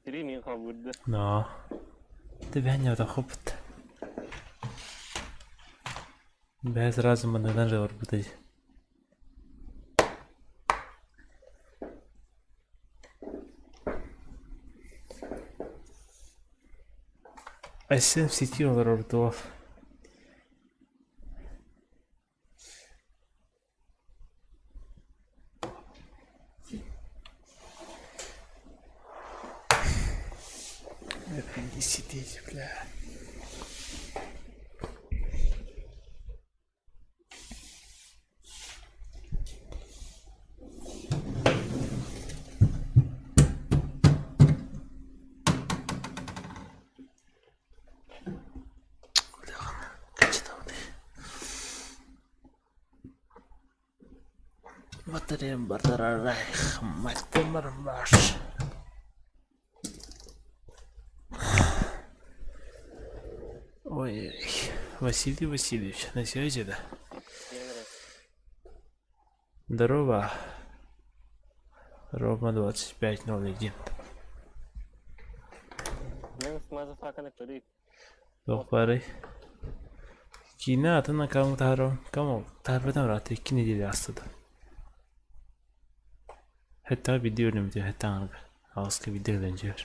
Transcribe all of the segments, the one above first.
Три мин холбуурду. Но. Тебя не отохопут. Бээ сразу манныгынан же барбытай. Айсен в сети олорор дуо. Сидеть, бля. Батареям батарарайх, мать мармаш. Ой, Василий Васильевич, на связи, да? Здорово. Рома 25.01. Туох баарый? Киинэ атын аккаунт таһаарабын. Кам ол? Таһаарбатым ыраатта икки нэдиэлэ ааста да. Хэттэҕэ биирдэ үөрэммитим хэттэҕэ аҥарга. Аҕыска биирдэ кэлэн дьиэбэр.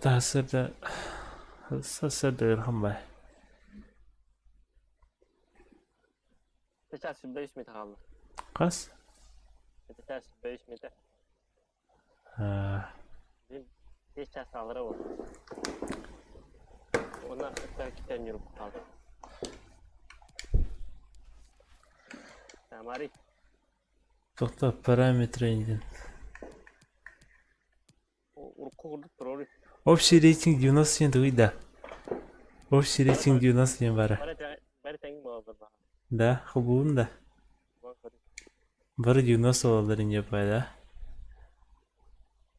Таһсырда сарсыарда ыарахан баай. Сейчас 5 метр хаалла. Хас? Сейчас 5 метр. Аа. 5 час хаалара ол. Уонна китен юруп хаалды. Тамари. Тоқта параметры диэн. Урукку курдук турар. Общий рейтинг 97 тугуй да? Общий рейтинг 97 бара. Бары тэҥ буолаллар. Да, хобуун да. Бары 90 буолаллар иньэ да.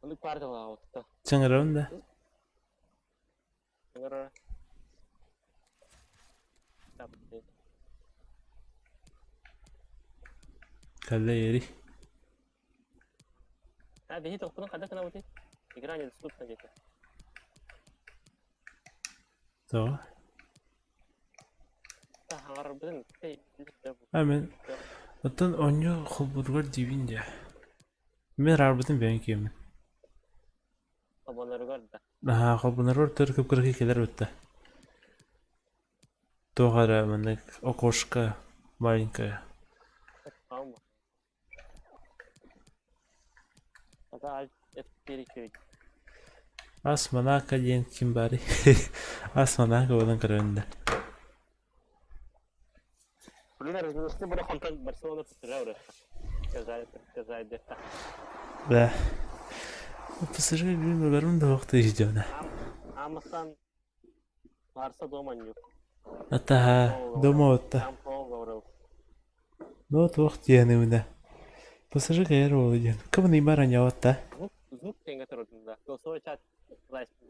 Оннук партиялаабыт. Чаҥырабын да? Чаҥырара. Кэллэ ери. А, биһи тохпунун хайдах гынабытый? Игра недоступна диэтэ. Тоҕо? Таһаарбытын А мен оттон оонньуу холбууругар диибин дии. Мин араарбытым бэйэм киэммин. Холбоноругар да. Аһаа, холбоноругар төр кып-кыракый кэлэр бытта. Туох эрэ маннык окошко маленькое. Ас Монако диэн ким баарый? Ас Монако буолан көрөбүн да. Да. ПСЖ блин угарым да уохта иһдьэбинэ. Атаһа дома отта. Ну туох диэниминэ. ПСЖ кайар уолу диэн. Кым Неймар аньаотта.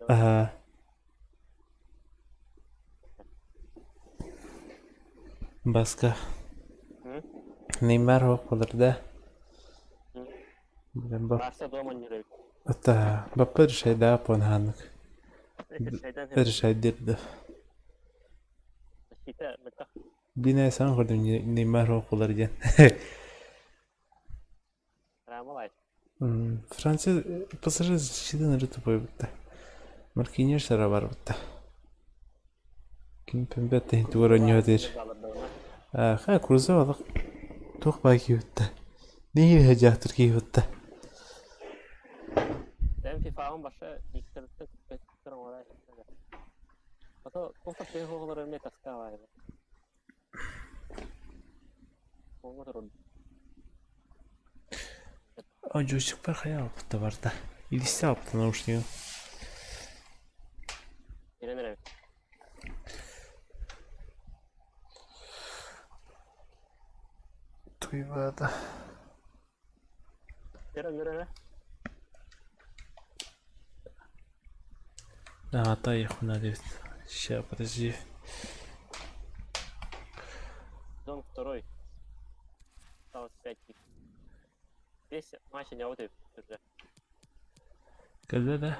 Аха. Баска. Неймар суох буолар да. Ата баппа решайдаах буолан решайдыр да. Бина саҥа көрдүм Неймар суох буолар диэн. Франция ПСЖ защитаны эрэ туппайбыта. Маркиньос эрэ барбыта. Ким Пембет тугар оонньоотур. Ха Крузо олох туох баа киһибитта. Нэһиилэ дьаахтар киһибитта. Одьуусукпар хайа алпыта барда. Илистэ алпыта наушнигым. Туйбаата. Аҕата айахпына диэбит. Ща, подожди. Осталось 5 Весь матч не вот уже. Кэллэ да?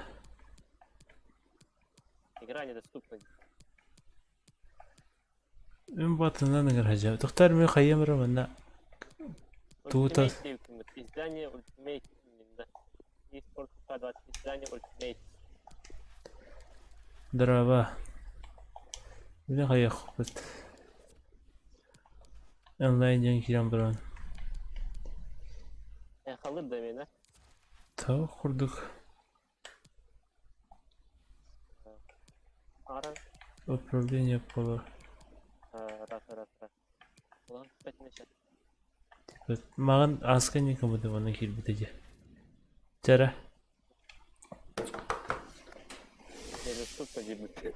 Игра недоступна. Мин батынан ыҥырһадьа. Тохтор мин хайыам эрэ манна тугута Ultimate диэбитиммит. Издание Ultimate да. eSport 20 издание Ultimate. Здорово. Мин хайыахпыт. Онлайн диэн киирэн баран. Халыр да миэнэ. Тоох курдук Аран управление пола. раз раз раз. Улахан пэтинэшэ. Маҕан ааска никому да манна киирбитэ дии. Чара. Недоступно диэбит.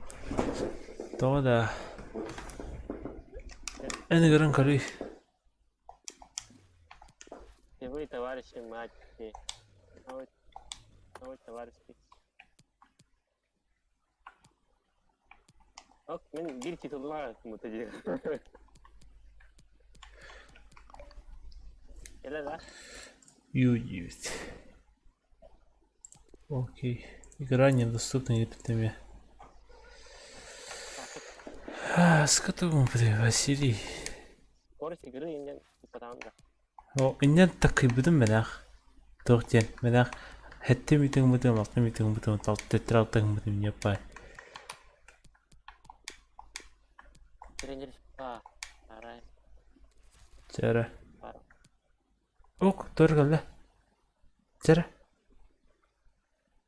Тоҕо да эн ыгыран көрүй. И вы, товарищи мальчики. Новый, новый товарищи. Ок, мин биир титуллаах кумута диир. Кэлэ да? Ю диэбит. Окей. Игра недоступна диэбит С которым Василий. Скорость игры иннен тупатаан да. О, иннен такыйбытым мэнэх. Туох диэн мэнэх хэттэ митиҥ алта митиҥ төттөрү алта гыммытым ньаппай. Тренер па. Арай. Чара. Пара. Ок, тур кэллэ. Чара.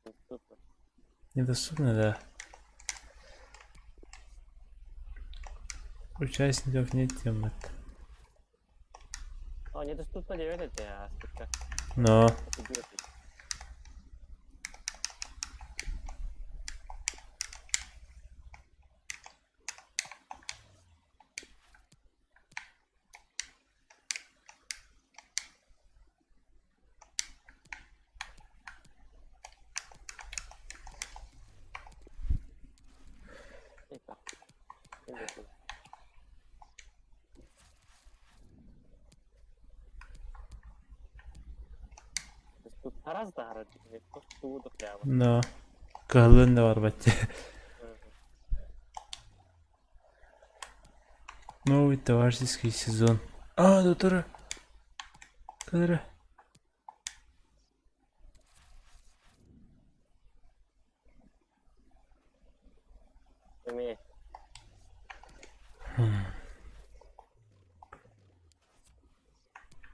Доступно. Недоступно, да. Участников нет темы. О, недоступно 9 это аспекта. Но. Но. Кыһаллыан да барбат Новый товарищеский сезон. А, доктора. Кадра. Эмиэ.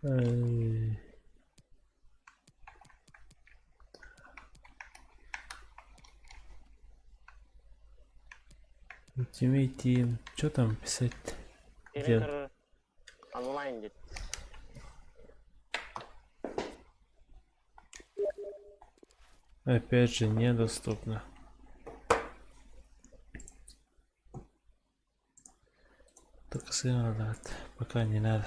Эй. Ultimate Team. Что там писать-то? Где? Директор онлайн диэн. Опять же, недоступно. Только сына пока не надо.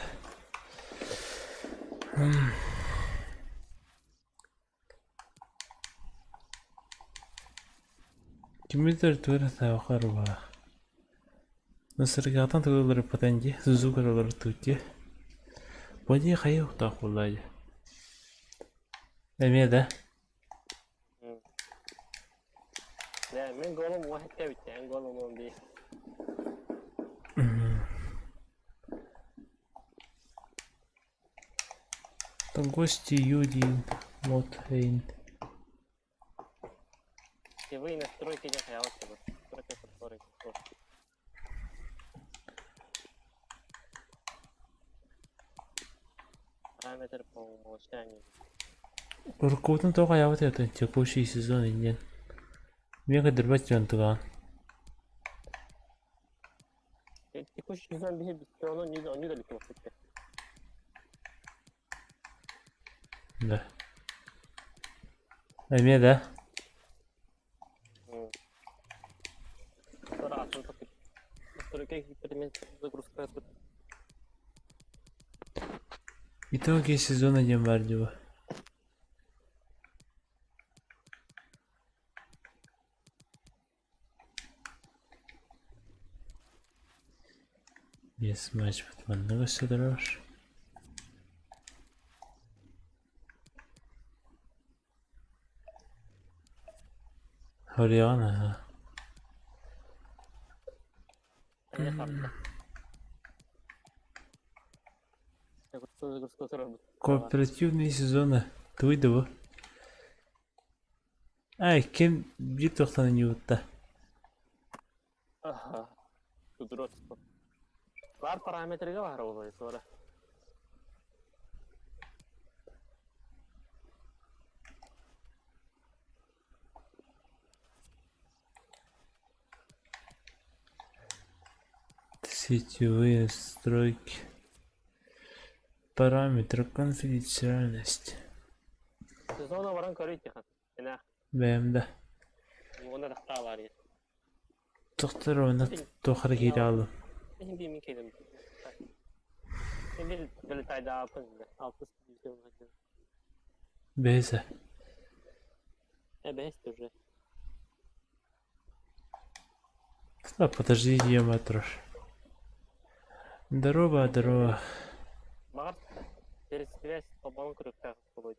Кимитер тура таахарба. Насыргаатан тыллары патанди, Сузукаралары тутти. Боди хайы тахулай. Эмиэ да? Да, мин голум уһэттэ бүттэ, эн голум он бии. Там гости Юдин, Мот Эйн. Сетевые настройки диэн хайаҕас настройки которые Параметр по умолчанию. Уруккубутун тоҕо хайаабыт этэ текущий сезон иннин. Миэхэ кыдырбат дьон тугаан. Текущий сезон биһи бүттэ, ону не далеко бүттэ. Да. Эмиэ да? Настройки загрузка. Итоги сезона диэн баар дии Биэс матч маннык өссө турар. Хоруйаҕын аһа. Эмиэ харда. Кооперативные сезоны. Тугуй да бу? Ай, ким биир туохтан анньыбытта? Аха. Кудроцко. Бар параметрга баар ол туора. Сетевые настройки. Параметры конфиденциальность. Сезона баран көрүй тихан. Бэйэм да. Уонна тахтаалаар Тохтор уонна туох эрэ киирэ хааллым. Иһин биир мин кэлим. Мен долетайдааппын алтыс Бэйсэ. Э, бэһис уже. Да, подожди, ё турар. Здорово, здорово. Баҕар через связь холбоон көрүөхтээх буолуо.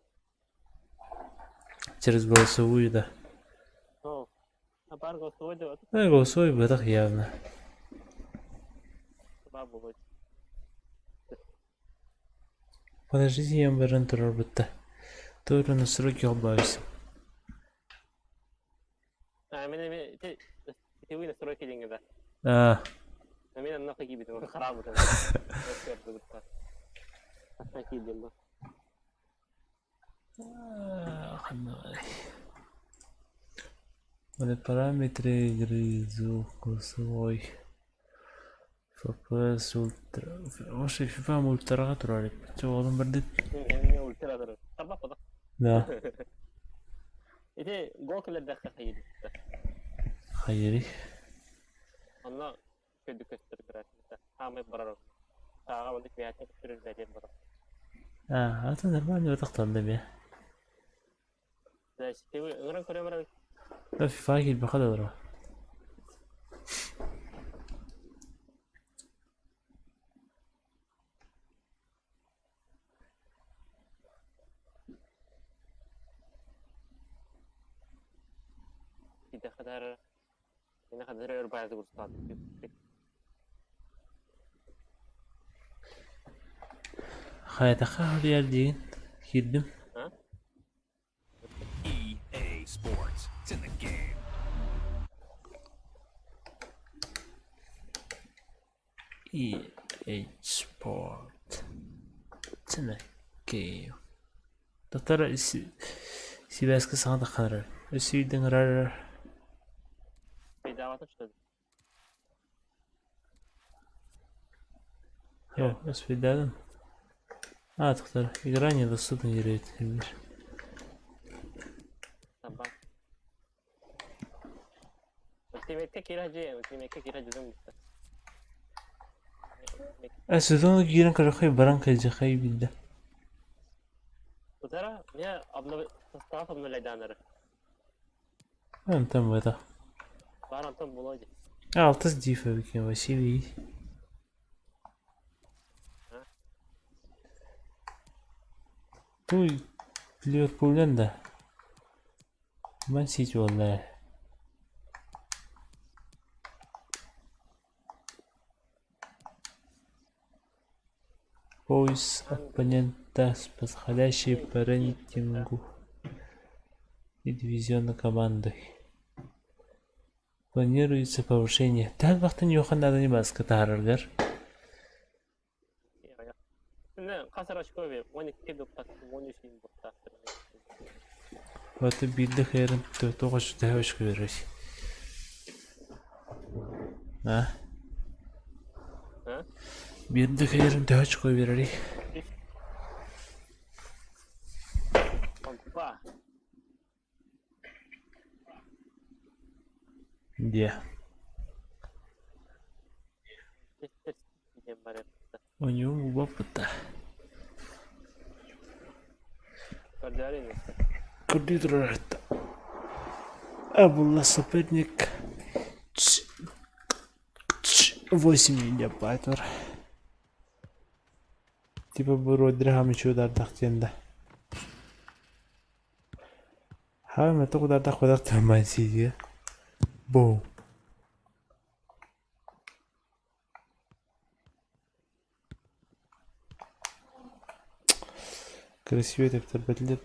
Через голосовую, да. О, а баар голосовой да Ну, голосовой бытах явно. баар буолуо. Подождите, я баран турар бытта. Тура настройки холбообутум. А, мен эми ити сетевые настройки диэҥҥэ да. А, Мен онно киирбитим, хараабытым. Киирдим бу. Вот параметры игры, звук, голосовой. FPS ультра. Может, FIFA ультраҕа турар эбит. Оҕолом бардыт. Эмиэ ультра турар. Тарбах да. Да. Ити гол кэлэрдэххэ хайыр. Хайырый. Онно көдү көстөр графиката. Хаамай барар. Сааҕа маннык бэйэтэ көстөр бэйэтэ барар. А, это нормально бытахтанна эмиэ. Да, сетевой ыҥыран көрө барар. Да, FIFA киирбэхэ да олорор. Иде хадара. Ина хадара өр баязы курстаат. Хайатахха хоруйар диигин киирдим. А? EA Sports. It's in the game. EA Sport. It's in the game. Доктор сибээскэ саҥа тахханарар. Өссө үүрдэн ырар. Пейдаабатын что ли? О, өспүйдээдим. А, доктор, игра недоступна диэбит. Таба. Ультиметкэ киирэ дьиэ, ультиметкэ киирэ дьүдүҥ бүтэ. Сезону киирэн көрөххө баран кэлдьэхэй билдэ. Утара, меня обнов... состав обновляйдаанары. Онтон бата. Баар онтон булуо дии. Алтыс диф эбикин Василий. Туй Ливерпулен да. Ман Сити буолла. Поиск оппонента с подходящей по рейтингу и дивизиона командой. Планируется повышение. Тәл вақтан Йохан надо баска таараргар. Хас очко бе, 12 дуктас, 13 дуктас. Вот биирдэ хээрин тоҕо төһө очко берер. А? А? Биирдэ хээрин төһө очко берерий? Опа. Диэ. Диэн барар. Оньуун булбаппыт да. Көрдөөр Көрдүү турар А була соперник 8 диапатор. Типа бу Родрига удаардах диэн да. Хаама тугу удаардах бадах Ман Ситигэ. Boom. Красивый тэптэрбэтилэр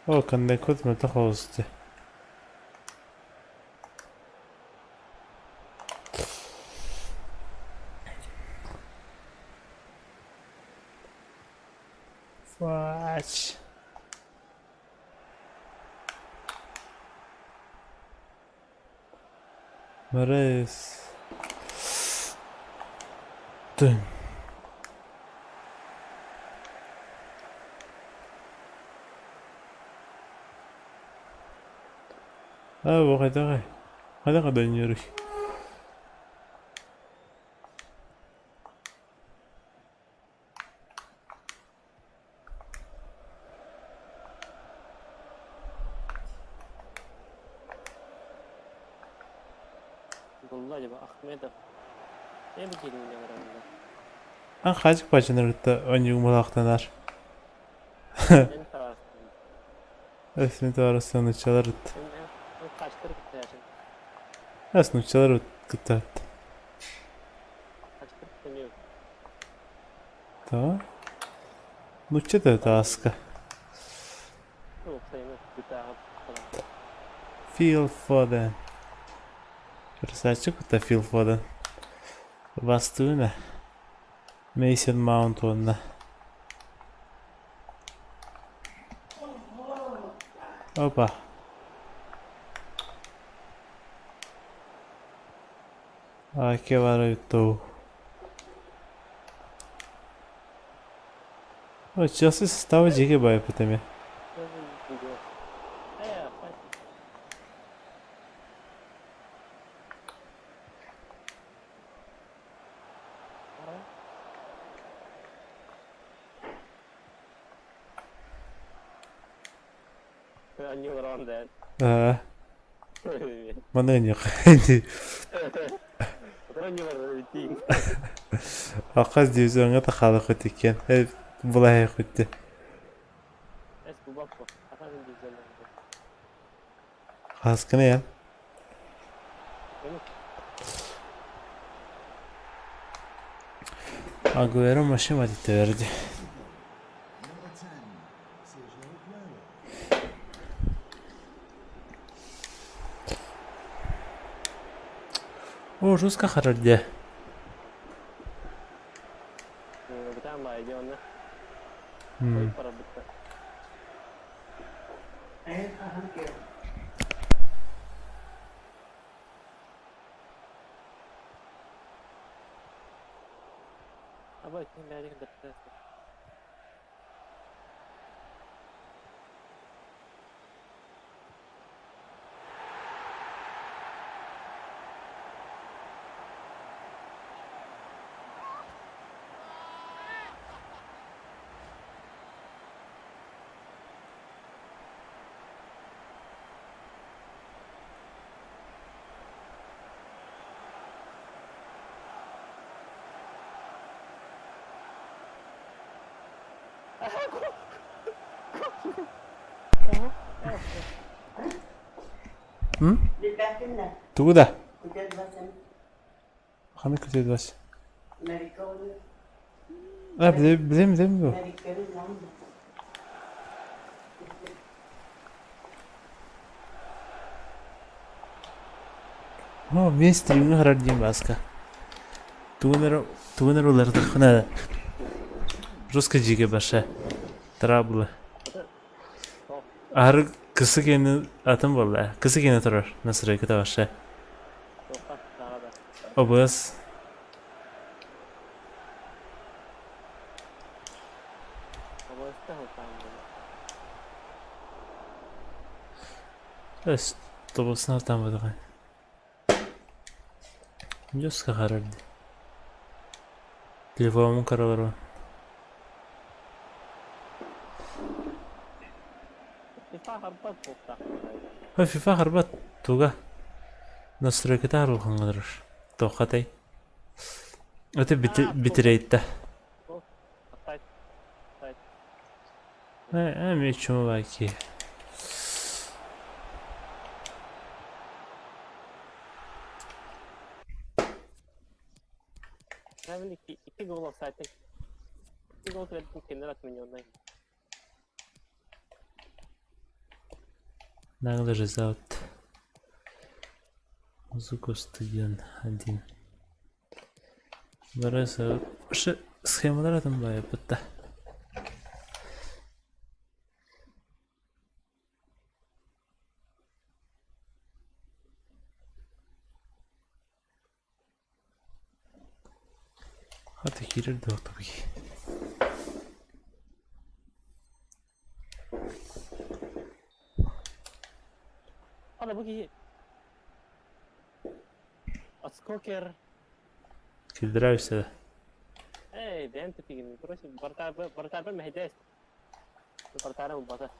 Оо, Кондакут мөлтөх оҕус дии. Фач. Морес. Тын. Аа, бу хайдаҕай? Хайдах донньуоруй? Булла acaba Ахмедов. Ne bu kelime var onda? Ан хаачык бачынырытта онньугумалаахтанар. En tarafsın. Эсмин таарыстан нуччалар En en en kaçtır gitti. Эс нуччалар кытта. Kaçtır demiyor. Та? Нучча да тааска. Yok sayılır. Bir daha falan. Фил Фоден. Красавчик это Фил Фоден. Бастуна. Мейсон Маунт уонна. Опа. Аке бара бүттүү. О, Челси состава дьиэгэ байыппыт эмиэ. Аа, маны ыҥыах Хас дивизиоҥҥа да хаалыахпыт иккиэн былаһыахпыт дии. Хаскына эн Агуэро машина диттэ О, жестко харар дии. Тугу да? Ханнык күтүөт бас? А, билем, билем бу. О, мен стримҥэ харар диэн Бааска. Тугун эрэ тугун эрэ уларытахпына жестко дьиэгэ барша траблы. Аһары кысы киэнэ атын буолла. Кысы киэнэ турар настройката барша. ОБС Өс тобосун артаан Жестко харар дии. Телефоммун көрө олоробун. FIFA харбат туга? Настройката арылхаҥҥа Туоххатай? Это битрейта. Эми чуваки. Икки гол офсайдтан икки гол кинилэр отмененный. Наглый result. Музыку студент один. Бары схемалар атын байыппытта. Хата киирэр да охтубуй. Ана бу киһи Отскокер. Киллэрэ Эй, бэйэм тупигин. Короче, бартарбар мэһэйдээс. Бартара булбата.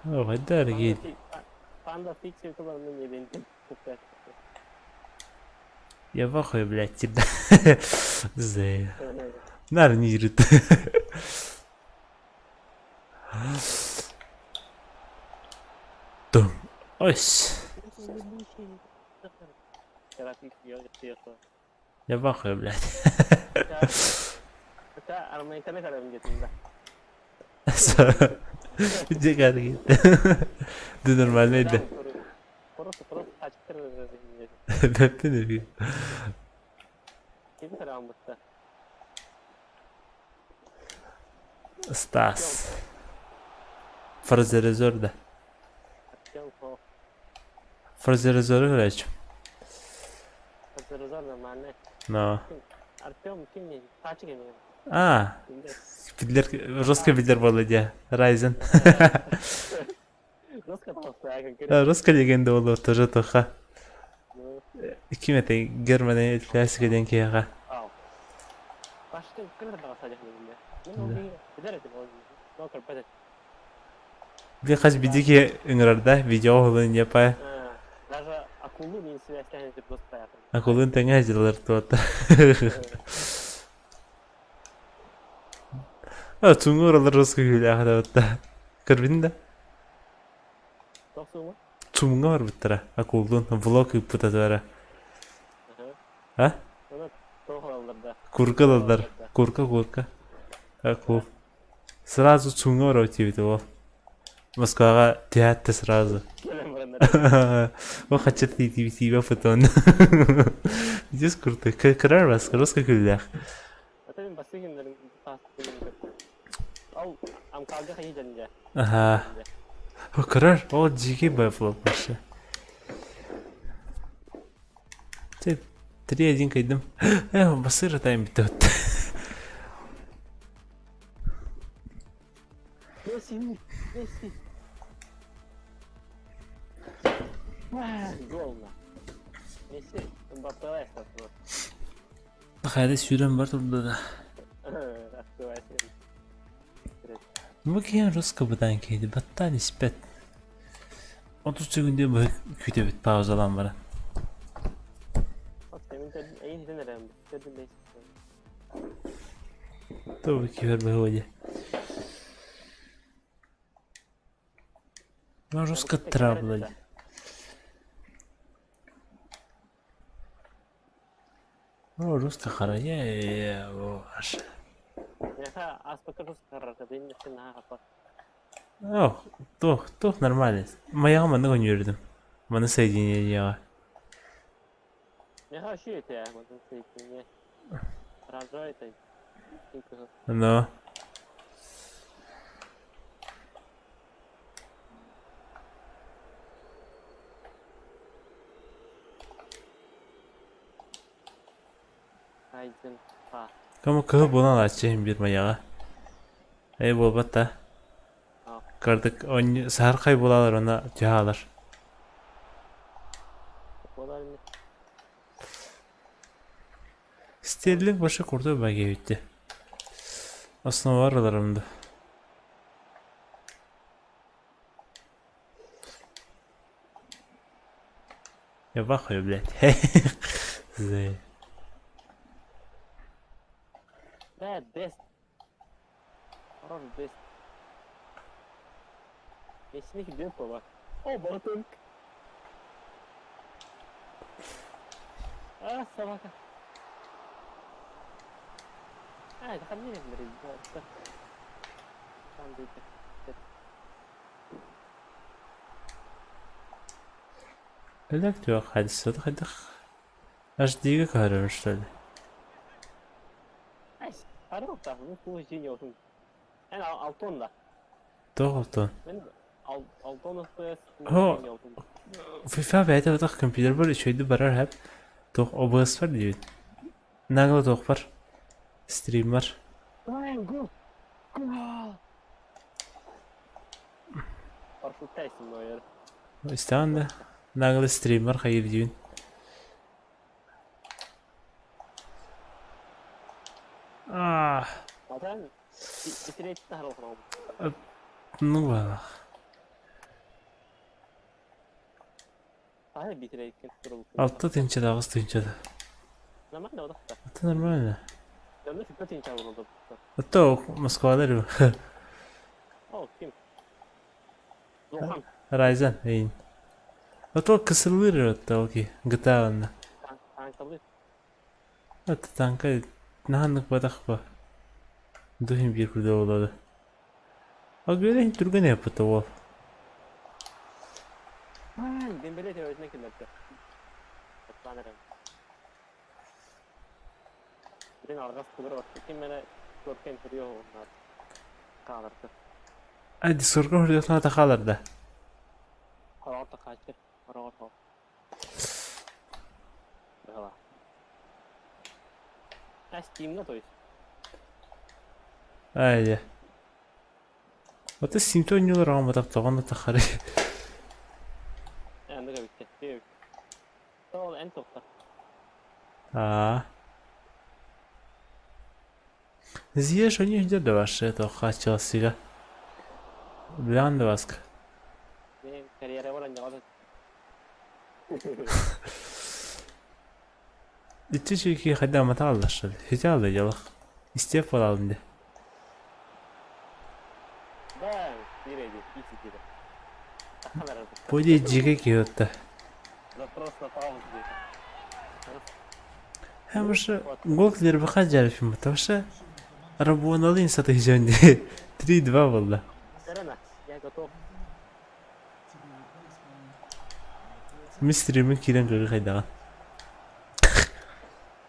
О, дорогие. Панда фиксит мне Я в ахуе, блядь, тебя. Зэ. Нар не ирит. Тум. Ось. Я в ахуе, блядь. Где карги? Ты нормальный, да? Бэппин Стас. Фразерезор да. Фразерезоры врач. Но. А, Билер, жестко билер буолла дии. Райзен. Русская легенда буолла тоже тоха. Ким этэй Германия классика диэн киһиэхэ. Би хас биди киһи ыҥырарда видео уһулун диэпэ. Акулун тэҥэ дьыллар туота. А цуҥур алар русский күлээхэ Көрбүтүн да? Цумҥа барбыттара акуллун влог ыыппыта туора. А? Курка ылаллар. Курка курка. Акул. Сразу цуҥҥа барабыт диэбитэ уол. Москваҕа түһээт да сразу. О хачча тиибэ фотон. Здесь круто. Кырар вас, русский күллээх. Ага. О, кырар, ол дикий бэфло вообще. Ты 3-1 кайдым. Э, басыр тайм бит. Месси, Месси. Гол на. Месси, Мбаппе Хайда сүүрэн бар турда да. Бу киһи русска бытаан киһи баттаан испэт. 30 секундэ быһа күүтэбит паузалаан баран. Тобу киһи быһа Ну, жестко травла. Ну, жестко харая, Ох, туох, туох нормально. Мояҕа маннык өнүөрдүм. Маны соединениеҕа. Но. Кому кыһыл буолан алааччы иһин биир майаҕа. Эй буолбат да. Кырдык саһархай буолалар уонна түһэ хаалар. Стерлинг больше крутой баги эбит Основа ыларым да. Я в ахуе, блядь. Зэ. Бээ, Дест. Хорош Дест. Мессини кирдиэн суоҕа. О, Балтынк. А, собака. А, это ханна Элек туох хайдыссата хайдах HD-га көһөрөбүн что ли? Туох оттон? О, FIFA бэйэтэ бытах компьютербар үчүгэйдик барар эһэп. Туох OBS бар диибин. Нагло туох бар? Стриммар. Истэҕин да? Нагло стриммар хайыыр диибин. Аа. Ну баалах. Алта тыһыынча да аҕыс тыһыынча да. Это нормально. Это Москвада Ryzen эйин. Ото кысыллыыр отто оки GTA онно. Это танка наһаннык батах ба. Дуһин биир курда болоду. Агыра түргэн эппыта ол. Ай Discord'га хурдуохтана тахалар да. Ай дьэ. Ото симто оонньуулар оҥомотох тоҕону тахары. Аа. Зиеш они где да ваше это Челсига. Билэҕин да Баска? Иччи чүкки хайда амата аллашыр. Хите алды ялах. Истеп буолалын де. Бу дьигэ киһи Һэ гол килэрбэхэ дьарыфим потому что Рабоналын сатыһыжан дии. 3-2 буолла. Мин стриммин киирэн көрүү хайдаҕын.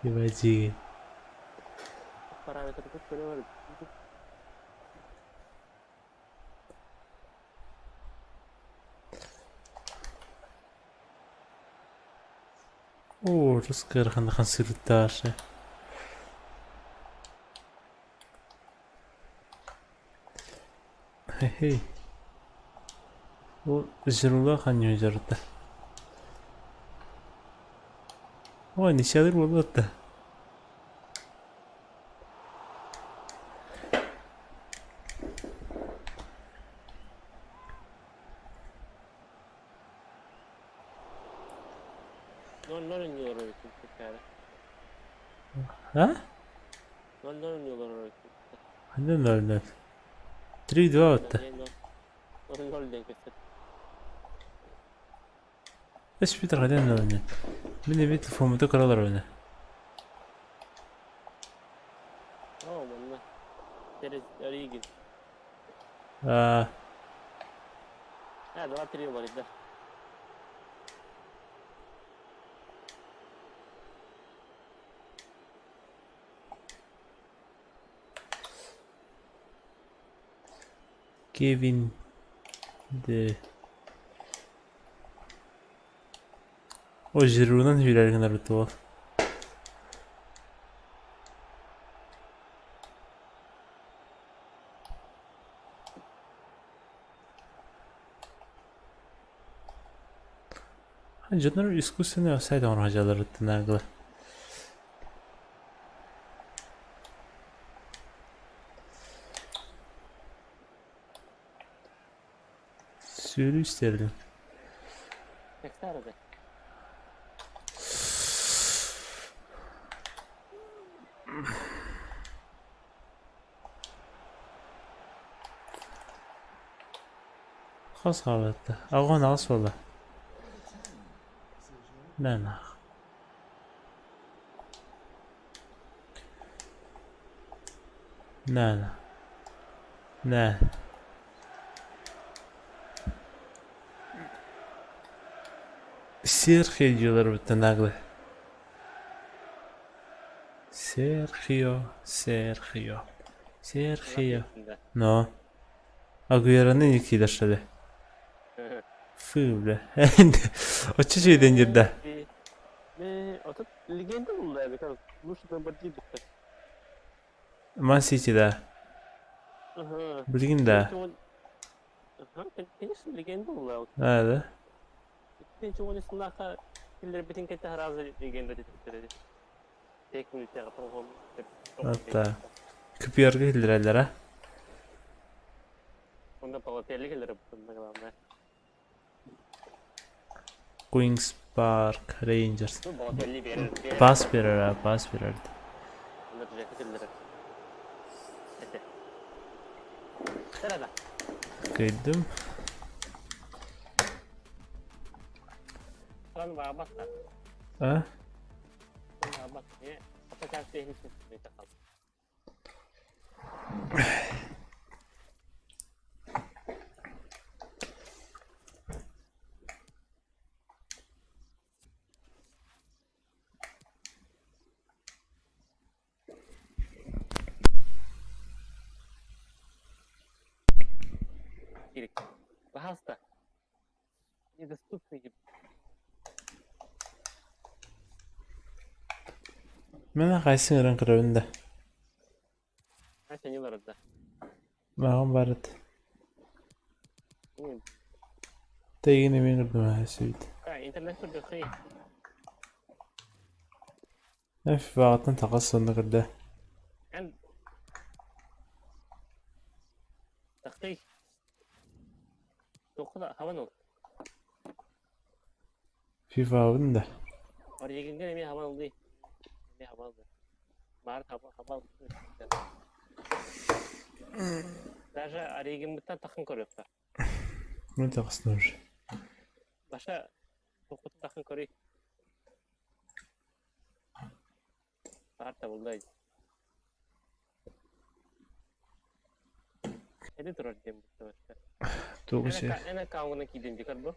Ебать. Оо, ыарахан сырыттаашы. Хе-хей. Ол Жирула ханньуй дьарыта. Ой, ничьялыр буолуо да. А? Ханна 0-0. 3-2 отта. Эс Питер хайдан 0-0. Мин эбит телефоммуту көрө олоробун. Аа. Кевин Де О, Жирунан үүрэр гынарбыт буол. Дьоннор искусственный офсайд оҥоро дьалларыттан Сүүрүү истэрдим. Хос хаалбатта. 88 буолла. Нанах. На. На. Серхио дииллэр наглый. Серхио, Серхио, Серхио. Но. Агуэраны не киирэр Фу, бля. Оччо үчүгэйдэн диир да. Отут легенда булла эбит. Лучше бомбардир бүттэ. Ман Сити да. Ага. Билигин да. Ага, конечно, легенда булла. А, да? Пенчо сыллаахха киллэрбитин кэтэ сразу легенда диэбиттэрэ. Hatta QPR'га киллэрэллэр а? Онно Балателли кэлэрэ главное. Queens Park Rangers. Ну, Балателли берер. Пас берер, а, пас берер. Онно Джеки киллэрэр. Этэ. Сарада. Кыйдым. Сан баабатта. А? Баабат. Э, апа техник тахал. Кирик. Пожалуйста. Недоступный. Мен хайсын ыран көрөбүн да. Ася не барда. Маған барыт. Тегин эми көрдүм хайсы бит. Интернет көрдөхүй. Эф бағыттан тақас сонда көрдө. Эн Тахтый. Тоқта хабан ол. FIFA да. Оригинге эми хабан олды. Эми хабан олды. Бар хаба хабан. Даже оригин бутта тахын көрөккө. Мен тақасын уже. Баша тоқут тахын көрүй. Бар табылды. Эди турар дем бутта башка. Тугусе. Эн аккаунтына кийдим дикар бу.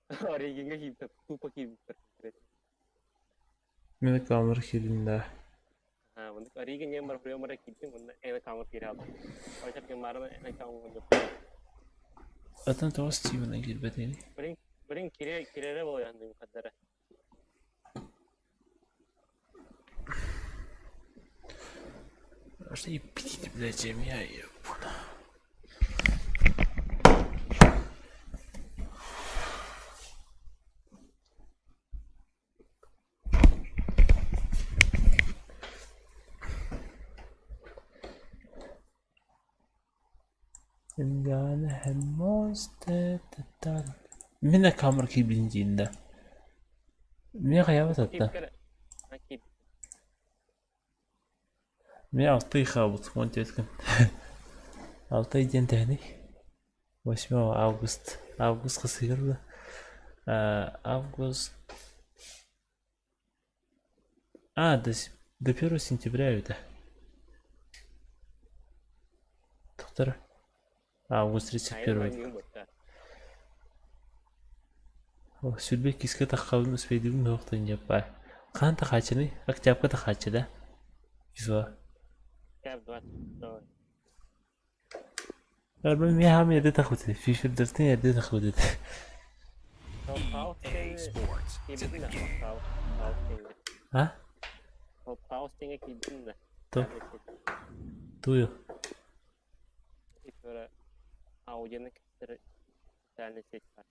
Оригинге кийип тупо кийип. Мен камера кирдим да. А, ಒಂದು оригин ಏನ್ ಬರ ಮರ кийдим, онда эн аккаунт кире алды. Ойсап кем барына эн аккаунт Атын тоғыз Стивена кирбетени. Блин, блин, кире кирере болой андый мукаддара. Что и пить, блядь, я ебуна. Мин камера кийбин диинда. Мен хаябат атта. Кип Мен алты хабыт, он теткин. Алты день тәни. 8 август. Август кысыгырды. Август. А, до 1 сентября это. Доктор. Август 31. О, сүлбек киске таққабын успейдігін оқтын жаппай. Қан тақачыны, октябрь тақачы да. Фифа. Кап 20. Арбын мен хам ерде тақуды. Фифа дыртын ерде тақуды. EA Sports. It's in the game. А? Паустинге кийдим да. То. Тую. Аудионы социальный сеть бар.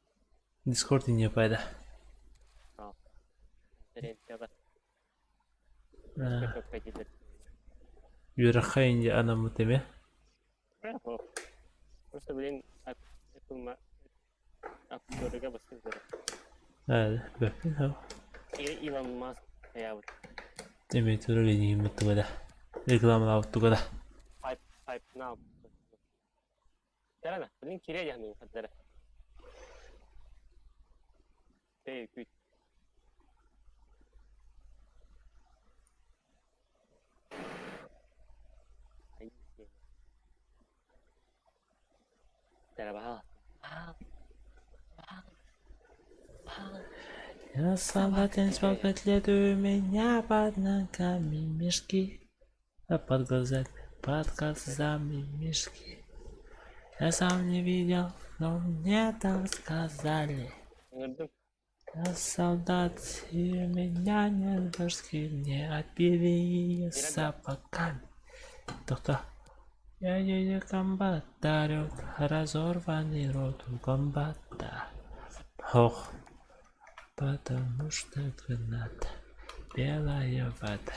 Дискорд не пайда. Конференцияда. Юраха инде анамы теме. Просто, блин, Apple App Store'га басып бер. А, бәпин хау. Илон Маск аябыт. Эмиэ леньиммит туга да рекламалаабыт туга да. Хайп хайп на. Терана, блин, кире дьаһанын хаддара. Тей күт. Я солдат спал в у меня под ногами мешки, а под глазами мешки. Я сам не видел, но мне так сказали. Я солдат, и у меня нет башки, мне отбили сапогами. Доктор, я не комбат, дарю разорванный рот у комбата. Ох, потому что граната, белая вода.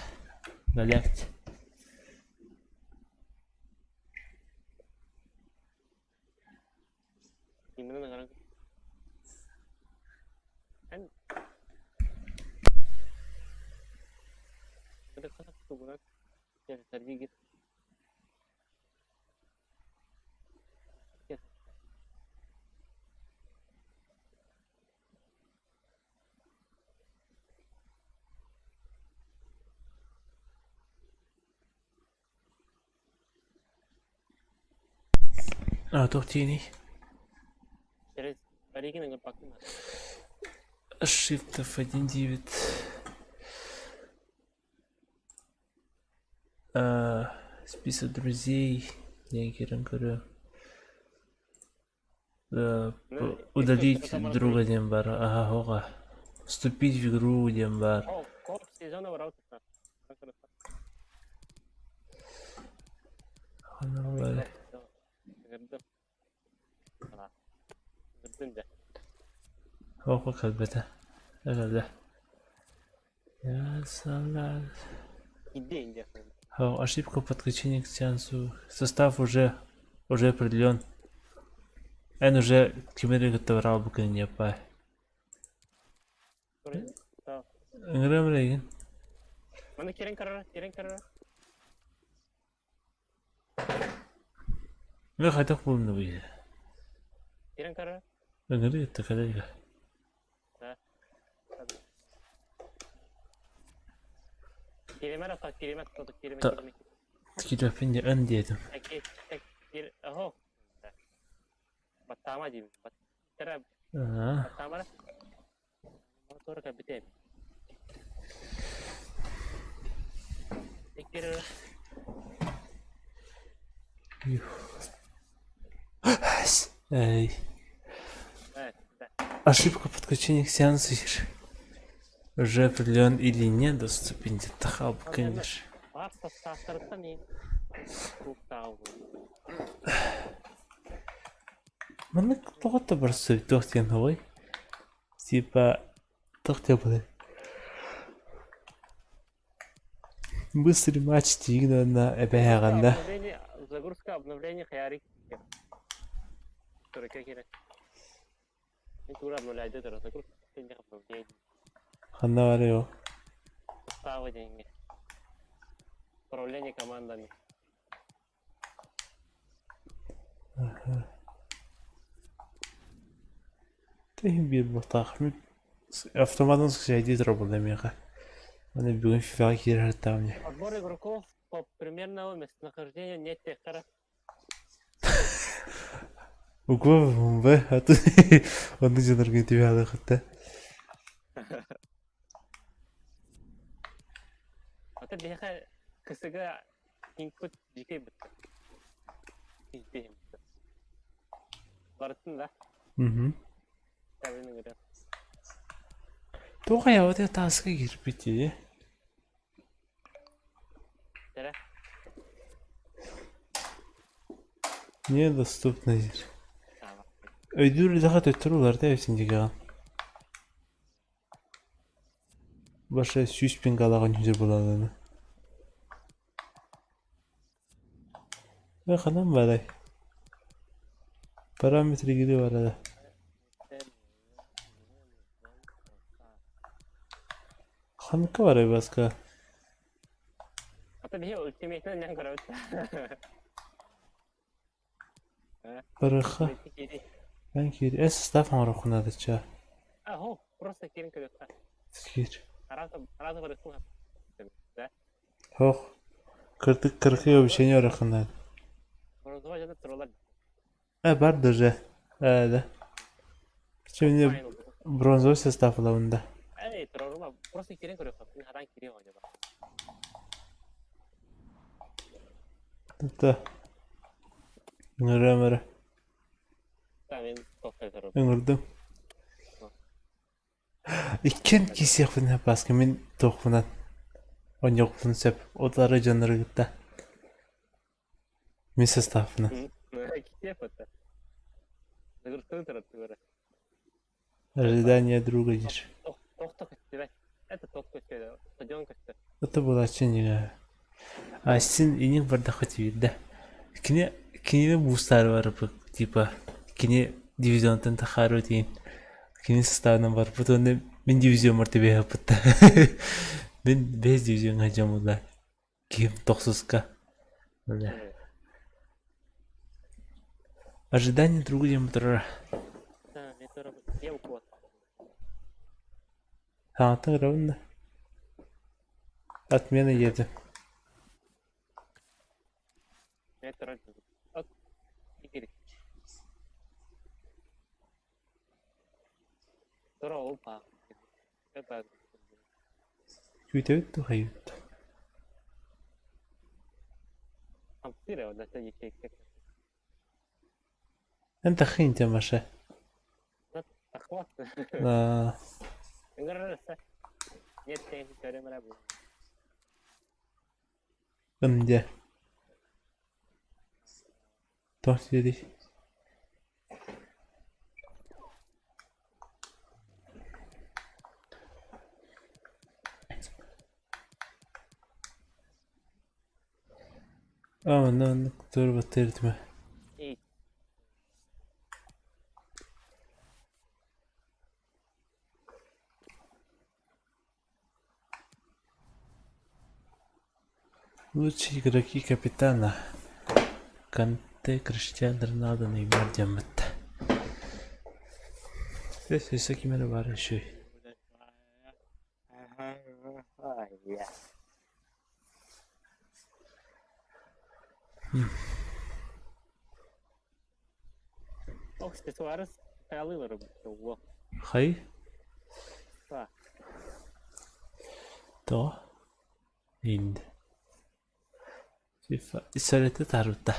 Налегте. А, туох диэний? Shift F1 9. Список друзей. Я киирэн көрүө. Удалить друга диэн баар. Аха, оҕа. Вступить в игру диэн баар. Оҕо кэлбэтэ. Кэллэ. Я салат. Ошибка подключения к сеансу. Состав уже определен. Эн уже кимэри кытта бараабыккын ньыаппай. Ыҥырыам эрэ Мин хайдах булуннубуй? Ыҥырыы кытта кэлэ Киирбэппин дии эн диэтим. Аа. Эй. Ошибка подключения к сеансу уже определен или недоступен диэтэхэ конечно. Маннык тоҕо да барсыбыт туох диэн оҕой? Типа туох диэн буолуой? Быстрый матч тиигин уонна эбээһэҕин да. Ханна барый ол? Тэһин биир буолтаах автоматом сайдыы турар миэхэ. Аны бүгүн фифаҕа киирэр сыттаҕым дии. Угу В, а то оннук дьоннорго түбэһэ Туох айаҕа тааска киирбит дии. Недоступно диир. Өйдүүр үлэҕэ төттөрү уларыта эбитин диэҕин. Баша сүүс пингалаах үнүһүр булаллана. Э ханан барай? Параметры игры барара. Ханка барай баска? Ата биһи ультимейтен нэн көрөбүт. Барыха. Эн киир. Эс состав оҥоруоххун наада. Аһо, просто киирин көрүөххэ. Киир. Араас барыххын. Да? Ох. Кырдык кыркый обучение оҥоруоххун наада. Бронзовай дьоно туралар. Бар даже. Да. Сегодня бронзовый состав ылабын да. Эй, туруорума. Просто киирэн көрүөххэ. Мин хатан киириэх оонньоба. Да. Ыҥырыам эрэ. Да, мин тохтой турабын. Ыҥырдым. Иккиэн киирсиэхпинэ Бааска мин туохпунан оонньуохпун сөп утары дьоннору кытта. Мин составпынан. Киэп Ожидание друга диир. Тохто көстүбэт. Это тох көстүө, стадион көстөр. Это буолааччы иннигэ. А син инник бардахха тиийдэ. Кини кинини буустаары барбыт типа кини дивизионтан тахаары тиийин кини составынан барбыт уонна мин дивизиоммар түбэһэппит мин бэс дивизиоҥҥа дьоммула киһим тохсуска Ожидание друга диэн турара. Саҥаттан көрөбүн да. Отмена диэтим. Күүтэбит дуу хайыыбыт дуу? Эн таххын ити Маша. Аа. Ынде. Туох диэтий? Аа, онно оннук туора баттыыр этим. Лучшие игроки капитана Канте, Криштиану Роналду, Неймар диэммит. Өссө ким эрэ баар үчүгэй. Хай? Тоҕо? Инд. Сөрөтө таарбыта.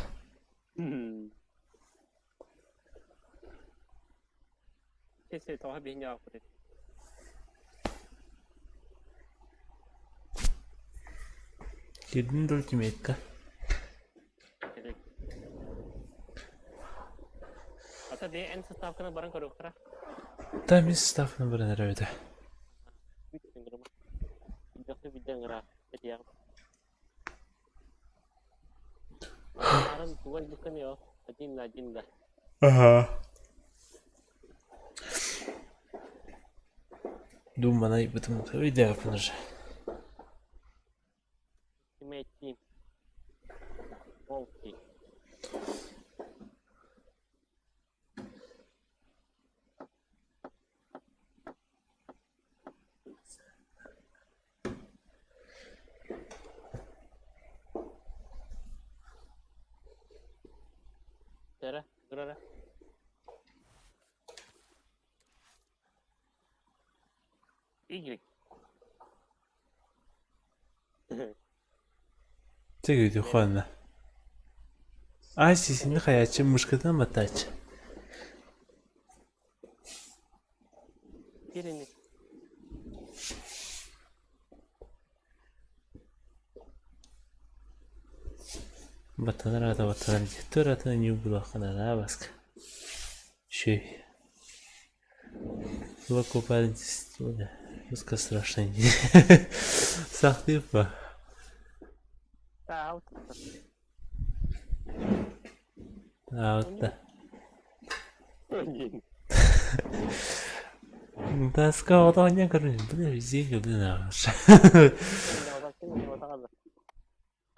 Кирдин дуу ультимейтка? Да мин составканы баран эрэбитэ. Ага. Думана бытым өйдөөппүн уже. 这个就换了。哎，是是，你还要去莫斯科那么大去？Баттанар аата баттанар диэттэр атын ньуу булаххына баска. Үчүгэй. Локопарентис страшный. Сахтыппа. Аутта. Таска отоня короче, бля, везде блин.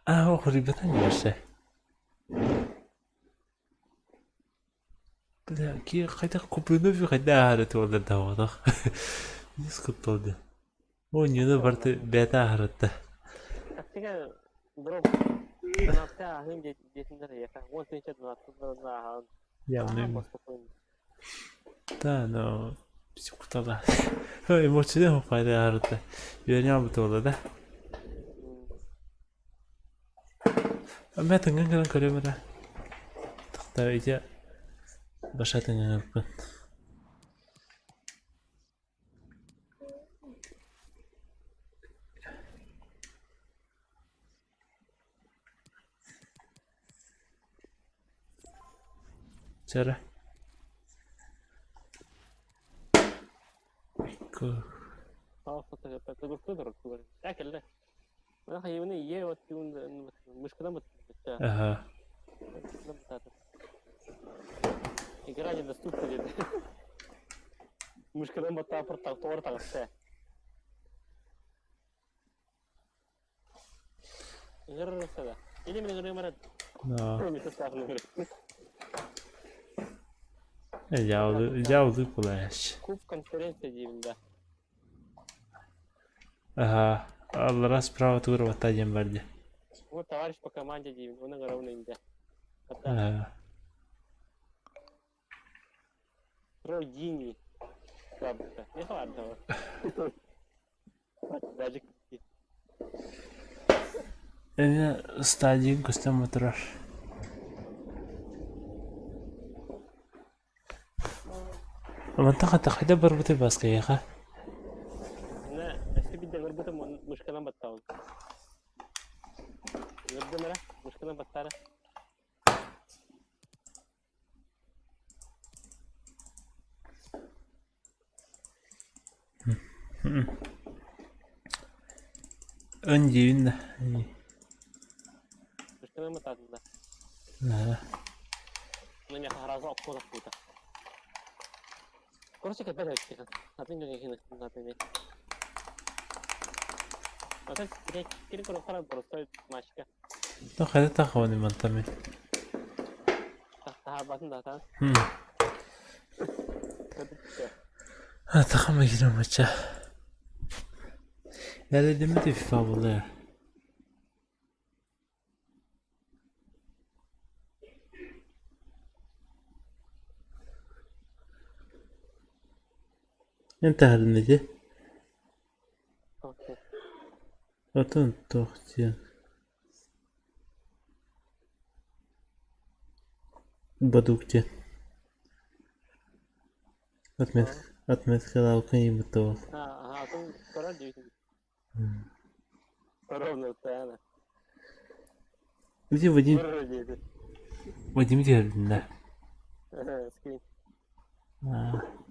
А, хоруйбатан диэхсэ. Бля, ки хайдах Купринов хайдах аһара туолар даҕатах. Нис кутталды. Оонньууну барыта бэйэтэ аһарытта. Тактика дроп. Донатка аһыым диэтиннэр эйиэхэ. 10 000 донаттан ааһаҕын. Явно. Да, но кутала. Эмоцияны хайда аһарытта. Үөрэнэ албыта буолла да. Мэ тыҥҥан кэлэн көрүөм эрэ. Тахта ити баша тыҥҥан Чэрэ. Аха. Игра недоступна диэн. Мышканан баттаапыр тоҕор таҕыста. No. Дьаалыы кулаач. Куб конференция диибин да. Аха, аллара справа тугур батта диэн бар дии. Вот товарищ по команде диибин, оны гыравын инде. Аха. Родини. Не хватало. Даже Эмиэ стадион көстөн турар. Мантан хата хайда барбытай Баскайаха? Өссө биирдэ ылбытым мышканан баттаабын. Ылдым эрэ, мышканан баттаара. Өн диибин да. Мышканан баттаатым да. Аа. Ну, миэхэ сразу обход охпута. Короче, кэппэт эбит атын дьон иһин атын Атын кини көрөххө простой мачка. То хайда тахабын мантан мин. Таһаарбатын да таан. Тахама киирэн бачча. Элэдиммит FIFA буолла. Эн таһарын ити. Отон туох диэн Бадук диэн. Отметкалаабыккын ыйбыт буол. Ити Вадим Вадим түһэрдин да? Аа.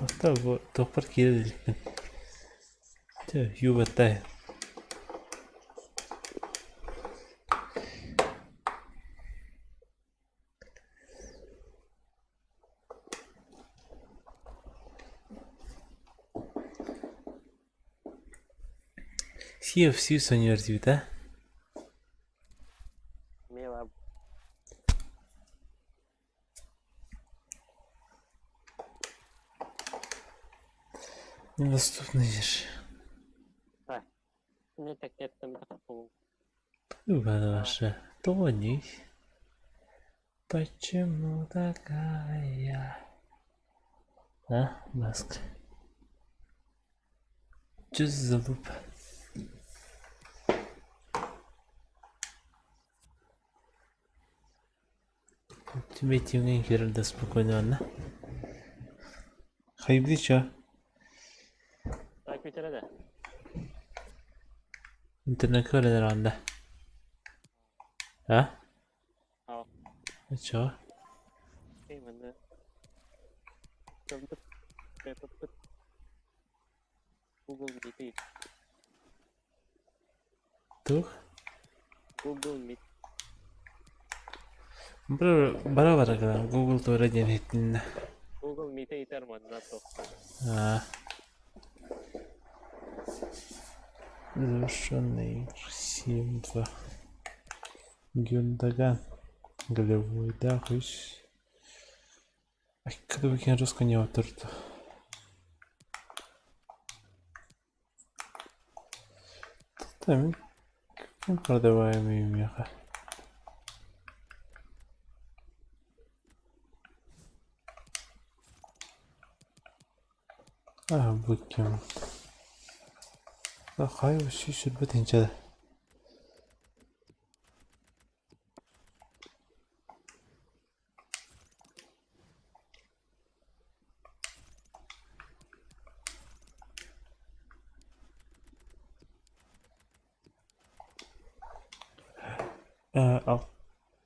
Оттон бу туохпар киирэ иликпин. Чэ, юбаттай. CFC сонньуор диэбит ээ? Недоступный диир. Ваша Тони. Почему такая? А, маска. Чё за залупа? Тебе тимҥэ киирэр да спокойно ана. Хайбы чё? Интернеккэ үлэлэр анда. А? Чё? Туох? Бара-бара гынан Google туора диэн иһиттиннэ. Google Meet ыйытар манна туох. Аа. Завершенный 7-2. Гюндаган. Голевойдаах үс. Айккыда русского не отырды. Там продаваемый меха. А, бу ким? Хайа сүүс сүүрбэ тыһыынча.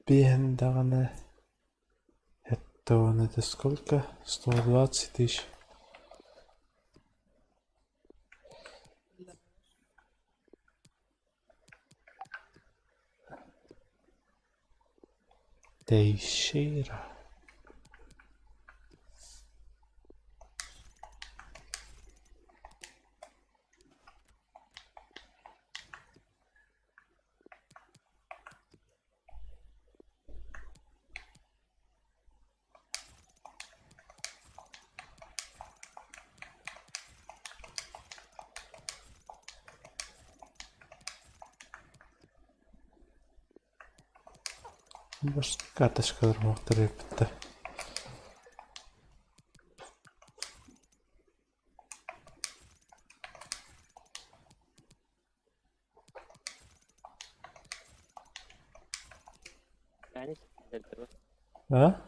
Биэһин даҕаны это он это сколько? 120 тысяч. Teixeira. Карточкалар мохтор эппиттэр. А?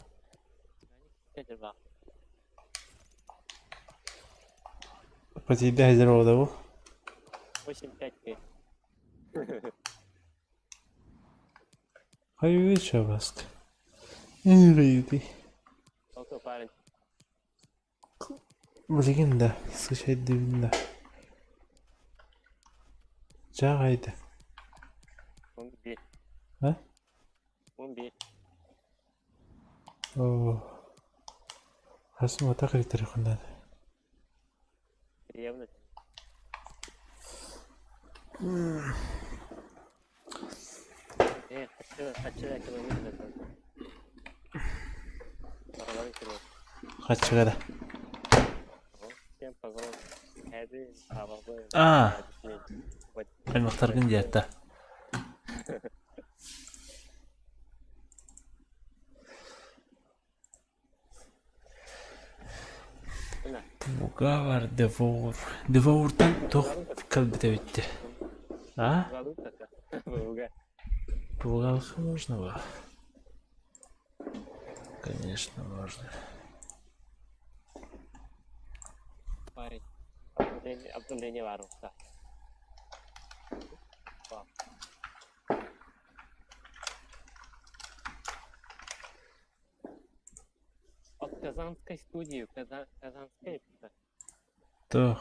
Потейдэ хазар бу. 8-5 Хайы баска. Эйди. Парень. Билигин да, скачать да. Чаҕайда. 11. А? 11. О. Хасым атак телефоннан. Ревность. Хаччы километр. Хаччыгара. А. Аймактаргын диэтта. Буга бар Devour. Devour'дан туох кэлбитэ бүттэ. А? Пугалка можно было? Конечно, можно. Парень. Обновление варуса. От Казанской студии, Казанской. То.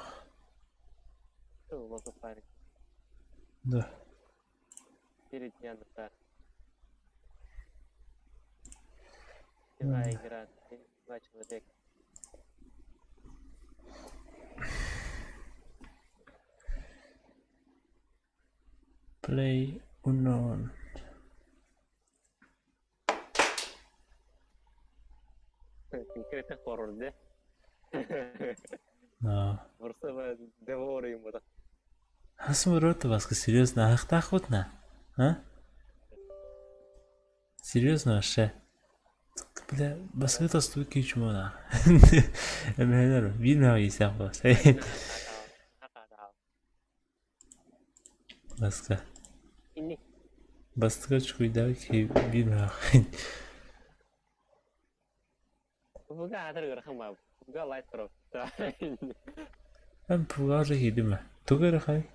Что парень? Да. 4 дня назад. Сетевая игра, два человека. Play unknown. Конкретно хоррор, да? Да. Просто Devour ему да. Хасым баска серьезно, ахтахутна? А? Серьезно вообще? Бля, баскы тосту кичмона. Эмһенер, билмәү исән бас. Баска. Бастыга чуйда ки билмәү. Эн пугажы хидиме. Тугары хай.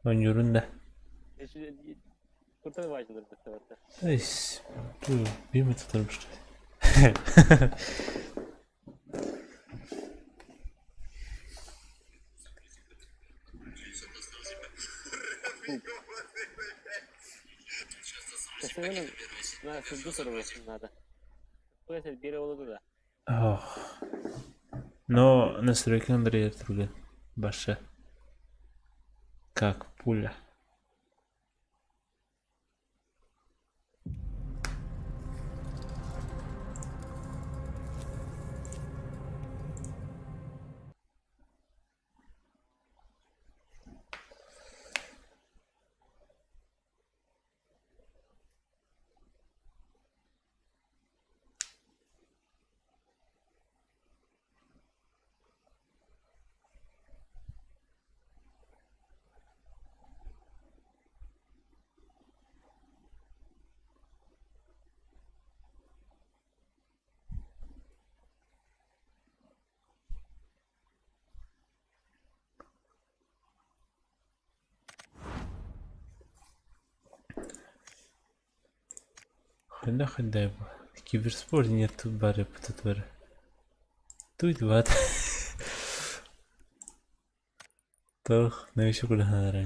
Онюрунда. Эйс, бу бир метр Надо сырду сорвать надо. Пусть биир уолу да. Ох. Но настройки Андрея Тругин. Баша. Как пуля. Ханна ханна киберспорт нет тут бары тут бары. Тут бат. Тох, навещу куда надо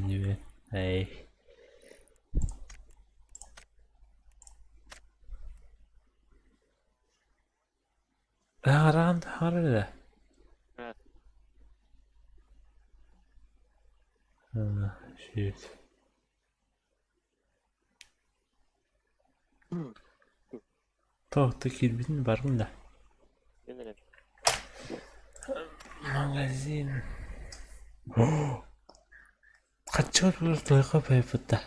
Эй. Харан харада. Shit. Тоохто киирбитин баргын да. Магазин. Хаччы тойго байбыта.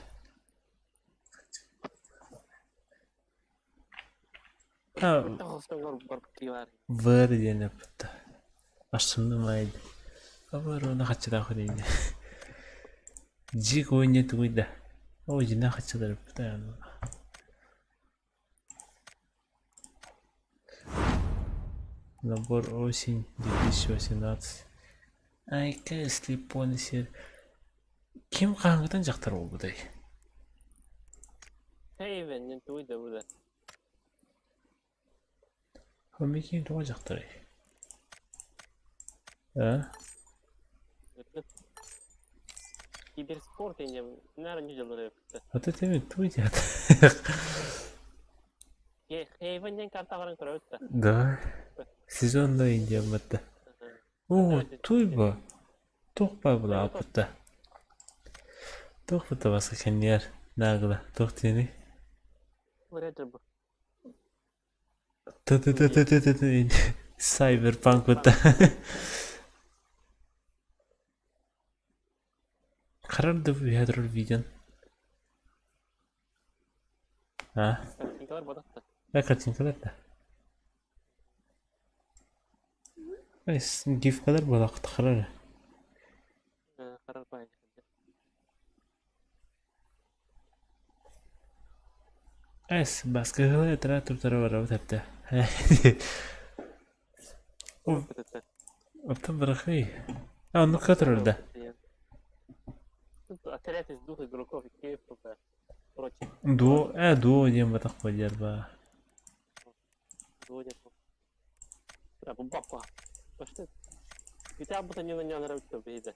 Вэр диэн эппитэ. Арсынным айды. Абар уона хаччылаах үлэйдэ. Дьиик ойне тугуйда. О, дьина хаччылар эппитэ. Набор осень 2018. Айка слепон сир. Ким хаһааҥҥытан дьахтар буолбутай? Хейвен тугуйда буда. Хомикин тоҕо дьахтарай? А? Киберспорт инем, наверное, не делаю. А ты теме туй дят. Хейвен карта баран көрөбүт да. Да. Сезонда Индия батта. О, туй ба. Туох баа була аппытта. Туох быта баса кэнниэр наагыла туох диэний? Т-т-т-т-т-т Cyberpunk быта. Харар да үһэ видеон. А? Картинкалар бодохто. Э, картинкалар да. Гифкалар буолаахт харар. Харар бай. Эс, баскыһылы этара туптара барабыт эптэ. Оттон бырахый. А, ну который да. Отряд из двух игроков и Киев против. Дуо, дуо диэн батах бодьер ба. Дуо диэн. Бапа. Что? Хотя бы не на нравится бейда.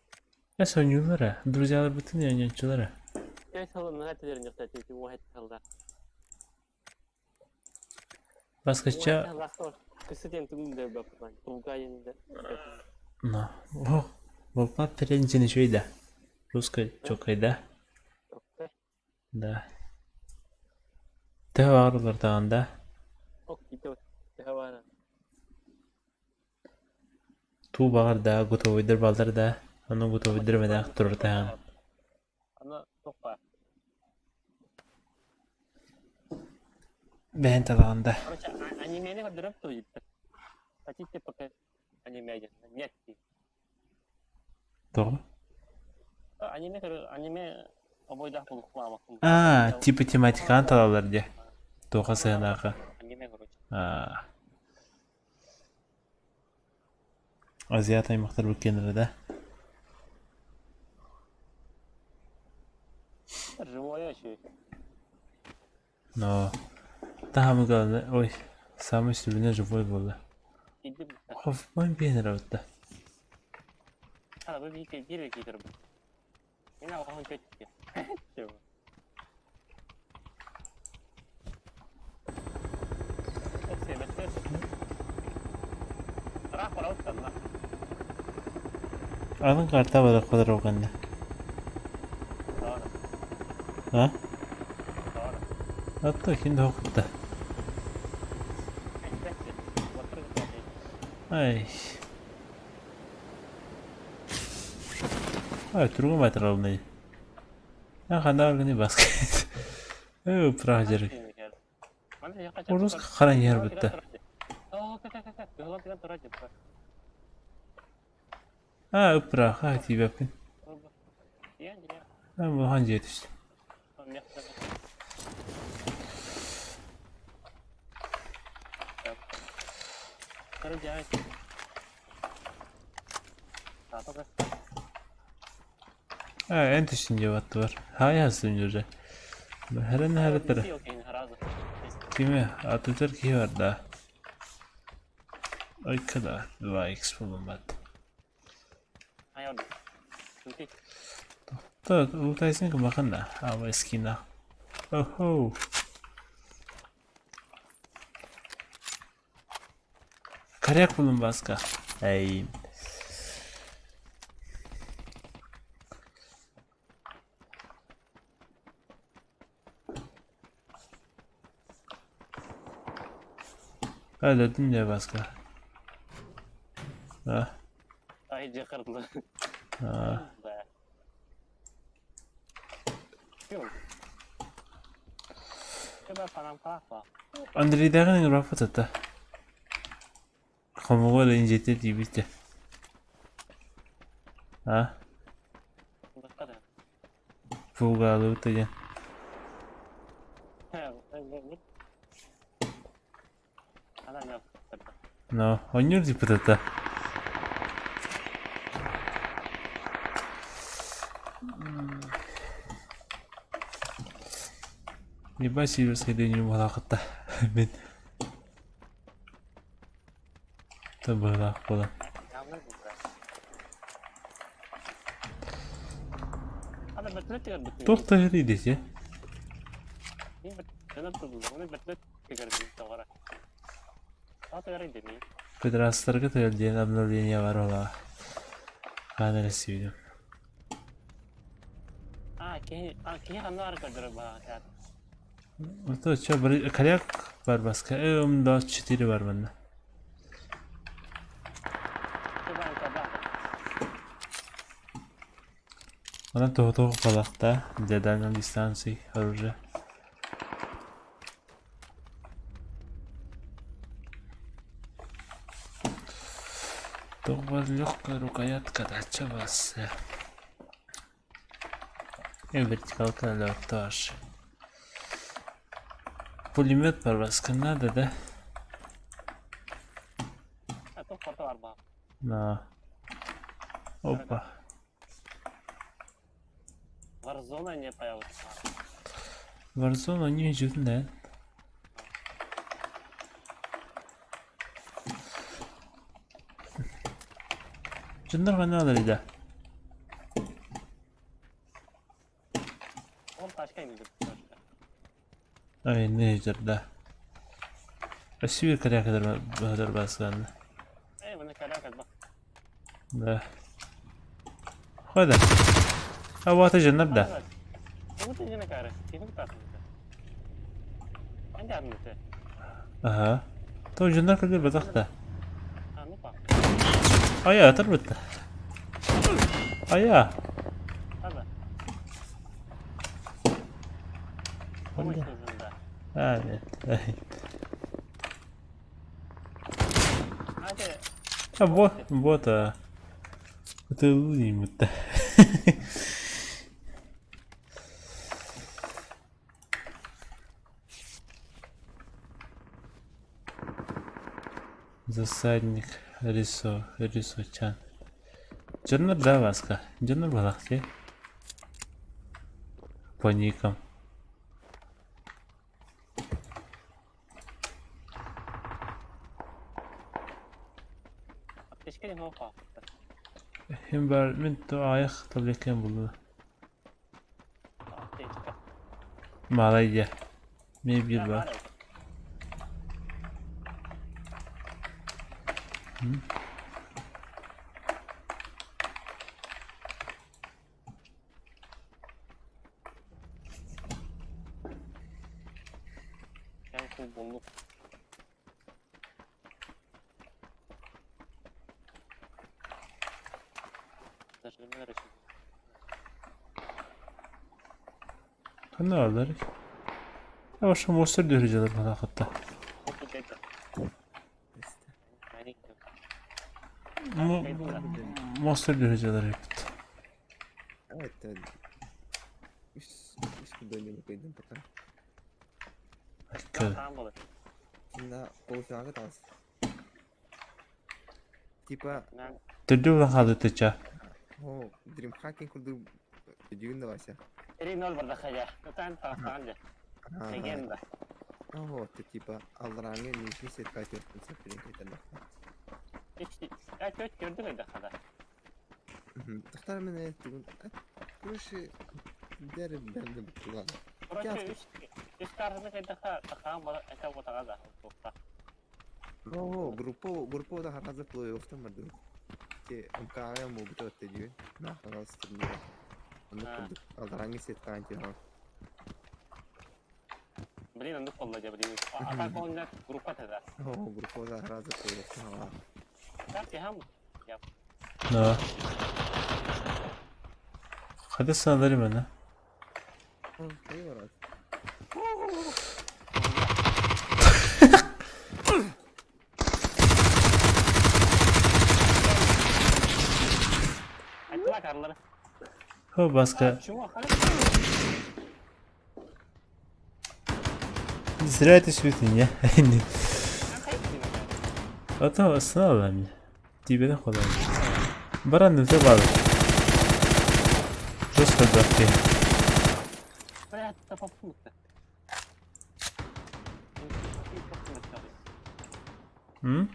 Эс ойнуулара, друзьялар бутын ойночулара. Я сал на это не кстати, уохет салда. Баскача Но. О, волпа перенчини шуйда. Русской чокай да. Да. Төһө баҕар даҕан да. Туу баҕар да, готовойдар балдар да. Ону готовойдар мэдээх турар таһаан. Бэйэн талаҕын да. Анимени көрдөрөп туйдуттар. Хотите пока аниме нет. Тоҕо? Аниме аниме обойдах булуқпаамаккын. А, типа тематиканы талалар дии. Туоха сыһынаахха. Аниме короче. А. Азиат аймактар буккеннere да. Живое еще. Но таһамы главное, ой, самый сүрүнэ живой буолла. Хоффман биэнэр абытта. Ана бу биир биир киитер бу. Мен алған көттү. Атын карта барар кэннэ. А? Атта ким да хокутта. Ай. Ай, тургум айтыралны. Я хана аргыны баскет. Э, прахжер. Урус харан ер битте. А, ыпраха тибеппин. Ben bu hancıya düştüm. Ha, en düşünce battı var. Ha yazdım önce. Her ne her taraf. Kimi atacak ki var da. Ay kadar 2x bulunmadı. Та ултайсың кымахана ава скина. Охо. Коряк булун баска. Эй. Öyle diye баска. А. А. Андрейдагы рапотата. Хомоҕо инжетэ диибитэ. А? Фугалыбыта диэн. Но, онньуур диэбитэ. Ебать сильверскай буолаахытта. Мин табыылаах буолан. Туох таһырый десе? Педрастарга тыал диэн обновление бар ола. Хаан эрэ сүүнүм. Это что, коряк барбаска? М24 бар манна. Она того балахта для дальней дистанции оружие. Того легкая рукоятка дача вас. И вертикалка тоже. Пулемет барбаска надо, да? На. Опа. Warzone не появится. Warzone не идет, да? Дьоннор ханна да? Ай, не да. Спасибо, коряк баскан. Да. Хода. А вот и жена, да. Ага. То жена кадыр батахта. Ая, тарбытта. Ая. А, нет. А вот, вот, а. Это лунимытта. Засадник Рисо, Рисо-чан. Дьоннор да Васка, дьоннор балахти. По никам. Хим бар мин то аях таблекен булду. Малайя. Мен bir бар. Ханна бааллар? Вообще монстр дьүһү дьалар Монстр дьүһү дьалар эбит. Это үс күндөнү кыйдым пока. На полуфиналга таҕыс. Типа Төрдү булан хаалыттыча. О, Dreamhacking курдук өйдүүгүн да Вася? 3-0 бардахха Ытаан таҕыстаҕын дьэ. Легенда. О, ты типа алларааҥҥы нижний сетка түөртүн саппилин кэйтэрдэххэ. Төрт көрдүк айдахха да. Тахтар мен тугун короче дэр бэрди бутулан. Короче, үс картаны кайдахха тахаан бара это ботаға да. Туқта. О, группа группа да харазы плей-оффтан барды. Те МКА мобута өттө На хараас турнир. Оннук курдук алларааҥҥы сеткаан тиһон. Блин, оннук болла дьэ, блин. Ата колоннар группа тогда. О, группа да харазы плей-оффтан. Так, тихам. Да. Хада саналары мана. О, барат. Айтыла карлары. Хо баска. Чего? Зря ты свети, не? Ото сыналар мне. Тибеден холар. Баран нүлте бар. Жестко бакты. Бля, это попутно. М?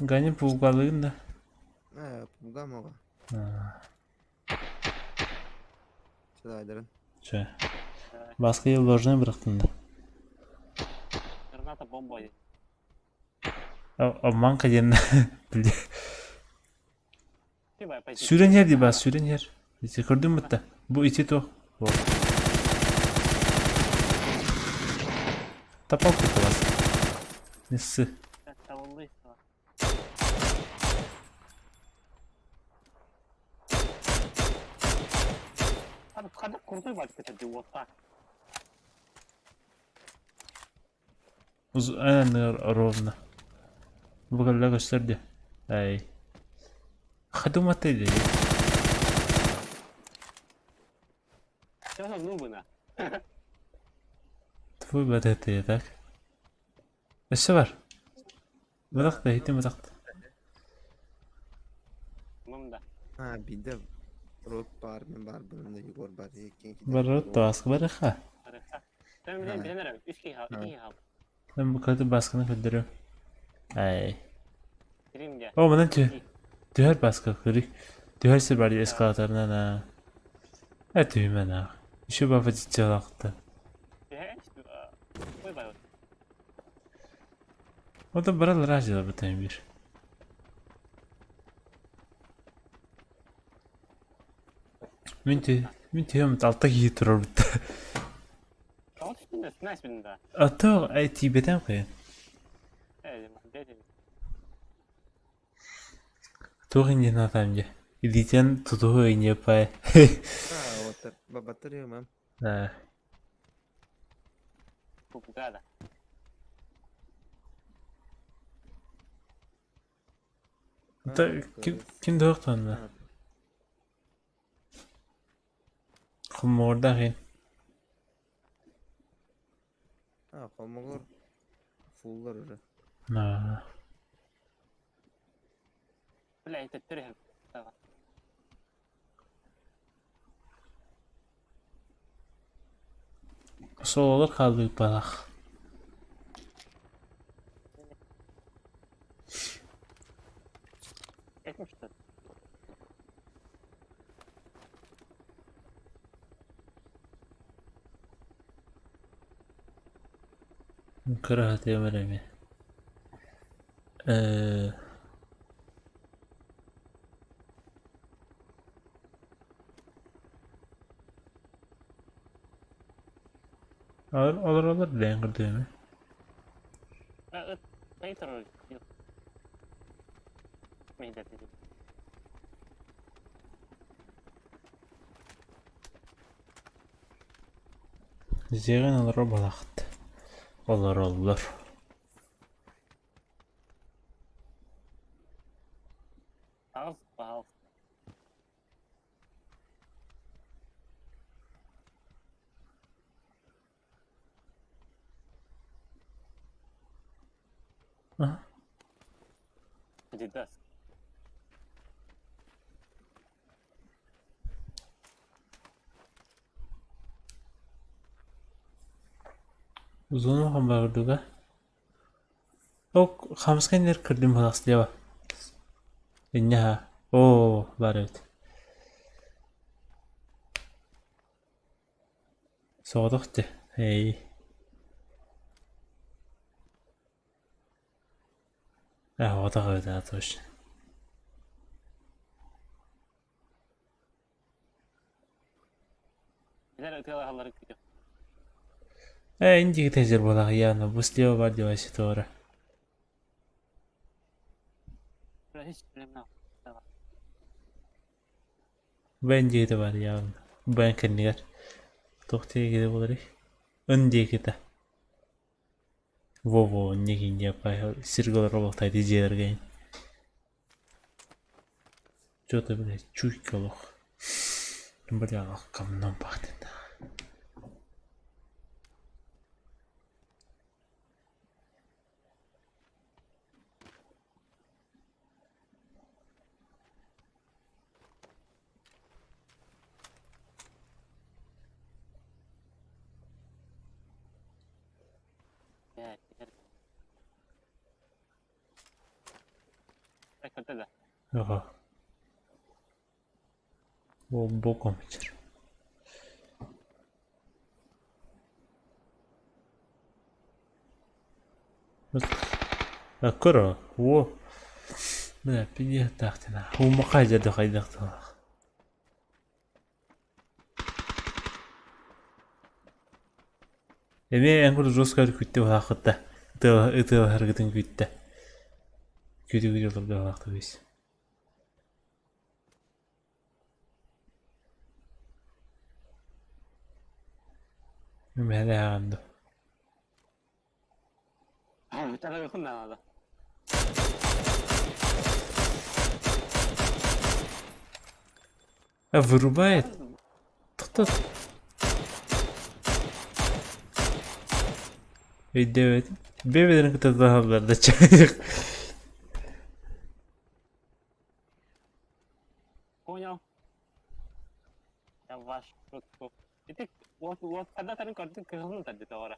Ганя пугалыгын да. А, пуга мога. Сюда, Че? Баска ложный бырактын да. Граната бомба. Обманка диэн. Сүрэн һэр дии баа, сүрэн һэр. Ити көрдүм бытта. Бу ити туох. Тапал куталас. Нессы. Крутой батька это вот Ровно. Бу кэллэ көстөр дии. Ай. Хадуматы дии. Что за нубы на? Твой бат это так. Өссө бар. Бырах да, ити бырах. Мымда. А, биде рот бар, мен бар, бұрында Егор бар, екен. Бар таска бараха. Мен билен билен үч кий хал, ики хал. Мен бу кады басканы көдөрөм. Ай. Тримде. О, мынан тü. Түһэр баска көрүк. Түһэр сир бар эскалаторынан а. Э түймэн а. Еще баба житчалакта. Ой бай. O da барал ражила бутайм бир. Мен тü мен түйөм алта кии турар бутта. Тоғыз Nice бин да. Ато ай тибетен кыйын. Э, дедим. Тугын жена же. Идитен тутугу не пай. А, вот, батарея, мам. Да. Пупугада. Та ким ким доктонна? Хуморда хин. А, холмогор фуллар уже. На. Бля, это три. Сололор қалдық балақ. Этмишти. Кыраһа темереме. Э Олороллор дээн көрдүөмэ. Ыт турар Дьиэҕин олорор буолаахыт. Олороллор. Аҕыс пожалуйста. Aha. Adidas. Uzun хамбардыга. Ол хамска иннигэр көрдүм буолаахсыйаба. Инньэ оо баар эбит. Соҕотох дии эй Ээ оҕотох эбит аа точно. Билэр ытыалаһалларын күүтүөх. Ээ индиги тэзер буолаах явно бу слева бар девайсы туора. Бэн диэки бар явно. Бэн кэннигэр. Туох диэки буоларый? Ын диэкитэ. Во-во, инники сиргэ олорор буолтаайдыы дьиэлэргэ Что-то, блядь, чуйка олох. Бля, олох говном пахнет. Ага. О, боком içer. Кыра, о, бля, пиздец, Умаха дьэ хайдахтаах. Эмиэ эн курдук жестко күттэ быһааххытта. Ытыалаһаргытын күүттэ. Күтү-күтү олордо быһаахтыбыс. Мэһэлэ ааҕан дуу. А вырубает? Тохтот. Өйдөөбөтүм. Бэйэ-бэйэлэрин кытта тутуһаллар да чаайык. Понял. Я ваш шутку. Ити вот вот когда көрдүк кыһылын тарды тоҕора.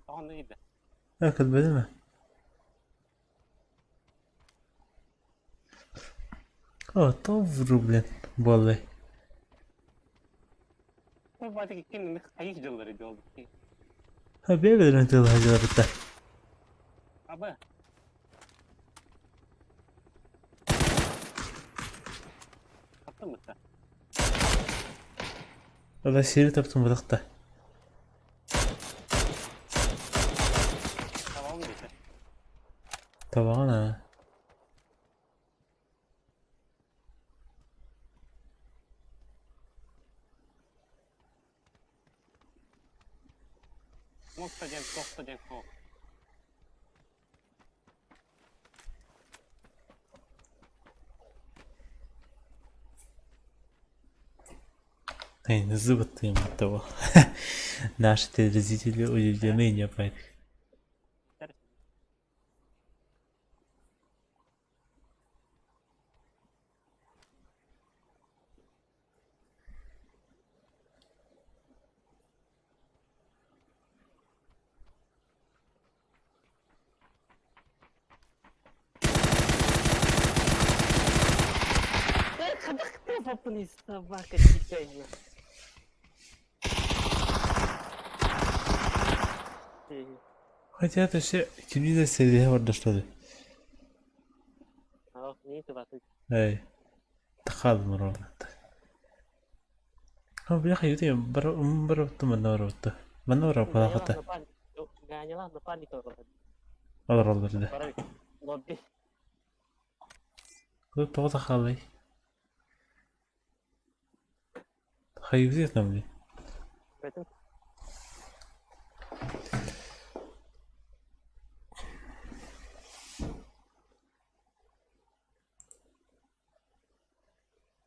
Тоҕонно киирдэ. А, көрбөтүм ээ. О, то врублен буоллай. Бу баатык иккин хайых дьыллары диолбут. А бэйэ-бэйэлэрин тыллаһалларыта. Аба. Таптым бытта. Ала сири таптым бытахта. Табаҕым диэтэ. Табаҕын аа. Муста диэн туохта диэн суох. Эй, зубы того. Наши телезрители удивлены не поэтому. Собака дикая. Хотя это все кимни да серия барда что ли? Эй, тахал мурон. А бляха, ютым бар бар туман бар. Манна барар Ганялаах напарник, Ганялаах напарник олорор. Олороллор да. Барар лобби. Тоҕо да хаалай? Хайгыы там Бэтин.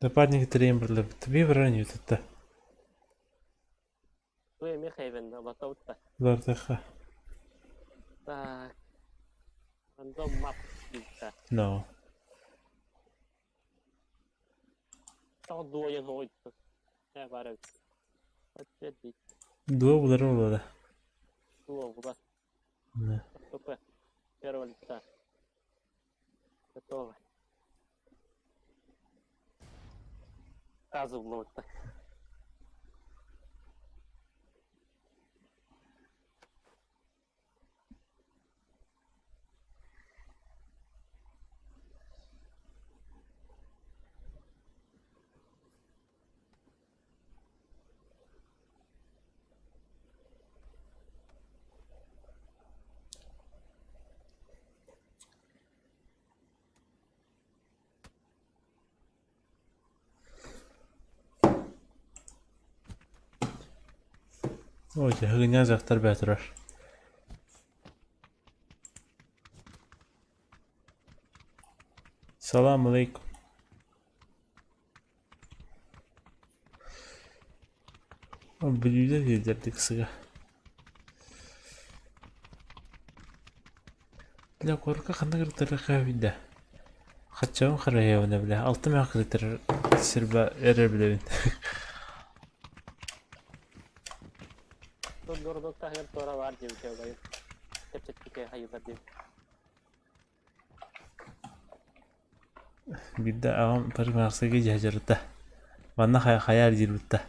Напарник тэрийэн барлыбыт. Бии баран үтүттэ. Бу эмиэ хайбэннэ олотобут да. Лардыха. Так. Random map диtta. No. Тоҕо дуойан хоҕуйдун. Ээ баар эбит. Ответ Дуо булар буолла. Дуо була. ПП. Первого лица. Готово. Сразу булабыт. Ой, хыгынньах дьахтар бээ турар. Салам алейкум. Бүлүүлэр иэдэрдик сыга. Бля, куоракка ханна кыргыттары да? Хаччабын харайабына бля, алта мээх кыргыттар сирба эрэр билэбин. Тут городок таһыгар туора баар диэбитэ убайым. Чэпчэкитэ хайыылар диэбит. Биирдэ аҕам парикмахерскайга дьаһдьарбыта. Манна хайа хайаар диирбитэ.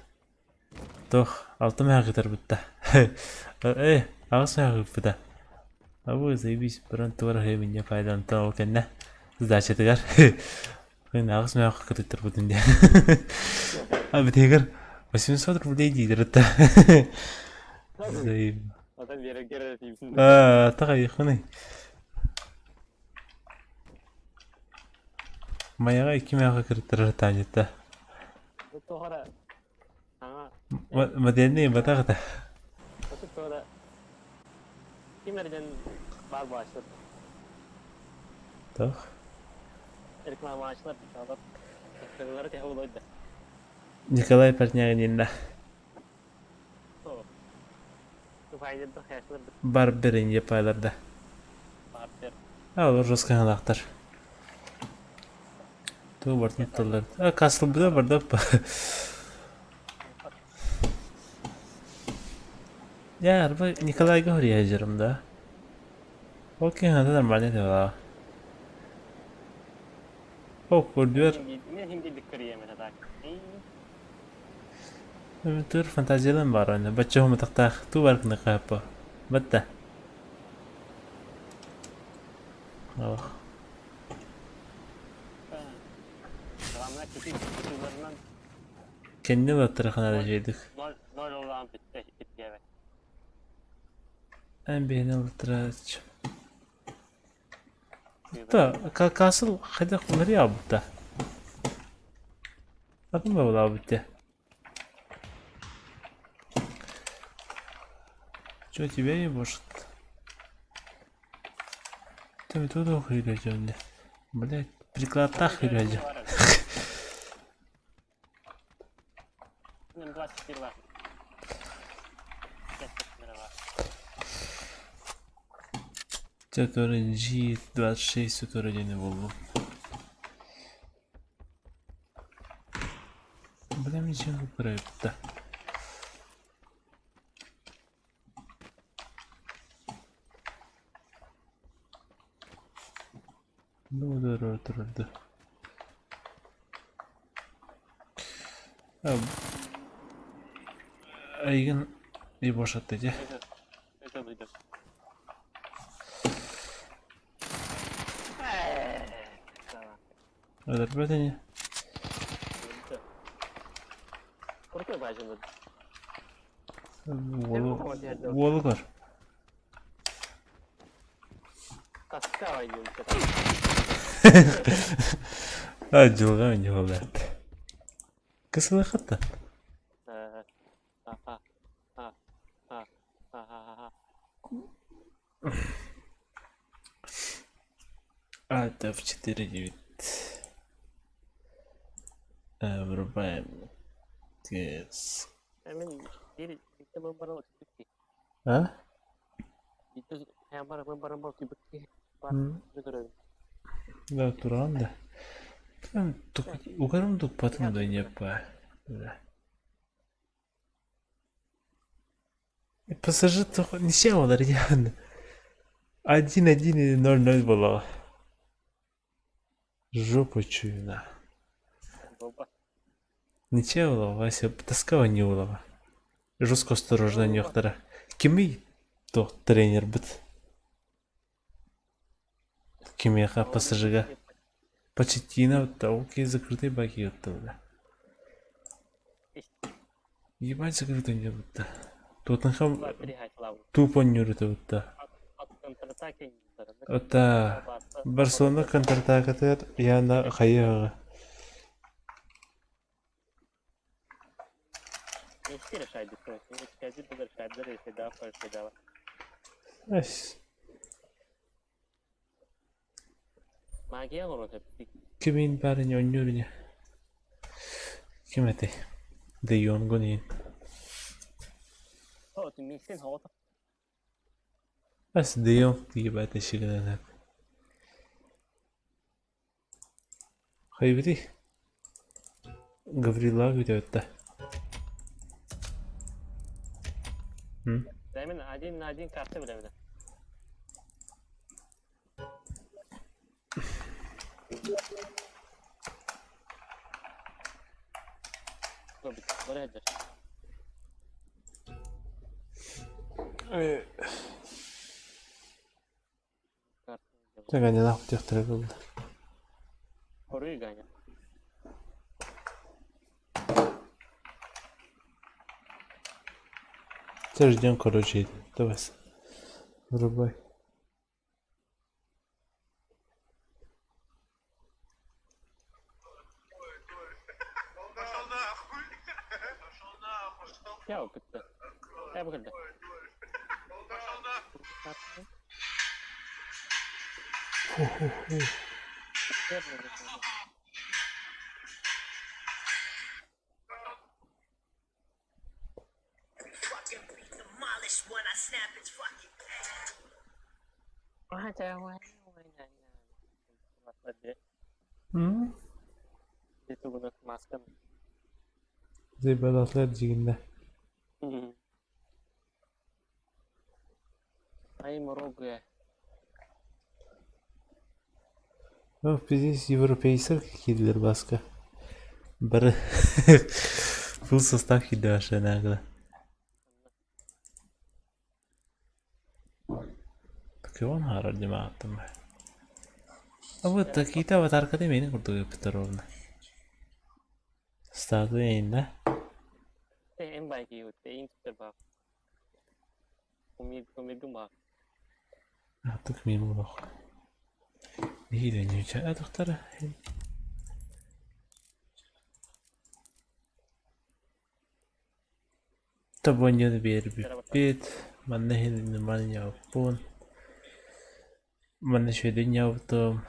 Туох алта мээх кытарбыта. Э, аҕыс мээх ыыппыта. Абы заебись, баран туора минньэ пайданта ол кэннэ сдачатыгар Блин, аҕыс мээх кытыттарбытын диэн. А битигэр 800 рублей дииллэр это. Заеб. Оттон биэрэргэр тиийбитин. Аа, таҕайыаххыный. Майаҕа икки мэҕэ кырыттарар Таанньата. Тоҕо эрэ саҥа Модельный батах этэ. Отут туора ким эрдэн баар буолааччылар. Туох? Рекламааччылар дьоннор тыллара тэһэ улойда. Николай Портнягин Оо. Туфайдер хайааччылар Барбер инье пайларда. Барбер. А, олор жестканалаахтар. Тугу бартын тутталлар. А, Кастлбыда барда. Я, арба Николайга хориһажырым да. Ол киһи нормально дела. О, көрдүөр. Мен хинди көрүөм так. Тур фантазиялан бар аны. Бачча хуматахтаах туу бар кына кааппа. Батта. Ох. Главное кити китилеринен Кэннин аттарахана жейдик. Ноль олаан бүтте иттиэбэ. Эн бэйэни ыллаттарааччы. Та, касыл хайдах уларыйаабыта. Атын бабылаабыт Чё тебя не может? Ты тут хуйрядён. Блять, прикладтах хуйрядён. Мен 24 бар. Который G26 который не был. Бля, ничего проекта. Ну, да, да, да. Айгын и бошатты де. Это выйдет. Öldürmedin Крутой бажен. Уолу, уолу көр. А, дьылҕа оонньуулаат. Кысылыхыта. Alt F4 девять. Врубаем ТС. А? Да, туран да. Угарым туппатын да не па. ПСЖ ничего реально. 1-1 или 0-0 было. Жопу чую, на. Ничего, Вася, тоскава не было. Жестко осторожно нехтара. Кимий то тренер бит. Кимиэхэ ПСЖ-га Почеттино окей закрытый баки бля. Ебать закрытый не будто. Тоттенхэм тупо нюрүтэ бутта. Это Барселона контратакатыгар Яна хайыаҕа. Эс. Кимин баарын оонньуур ини. Ким этэй? Де Йонгун иин. Эс Де Йонг ебать эшигинэн Хайбитий? Гаврила бүтэ Один на один карты билэбин. Так, нахуй тех был. Все ждем, короче, давай. Врубай. Фу-ху-ху. Заебалатлар дигәндә. Ну, здесь европейцер киирдилэр баска. Бары full состав киирдэ машинаҕа. Кыон хаарар димааттым. А вот такие-то аватаркада мени курдук ыппыттар ровно. Статуя инна. Аттык мин олох. Биир ньүчэ атахтара. Тобоньону биэрбиппит, манна иһин ньауппун, манна үчүгэйдик ньаубутум,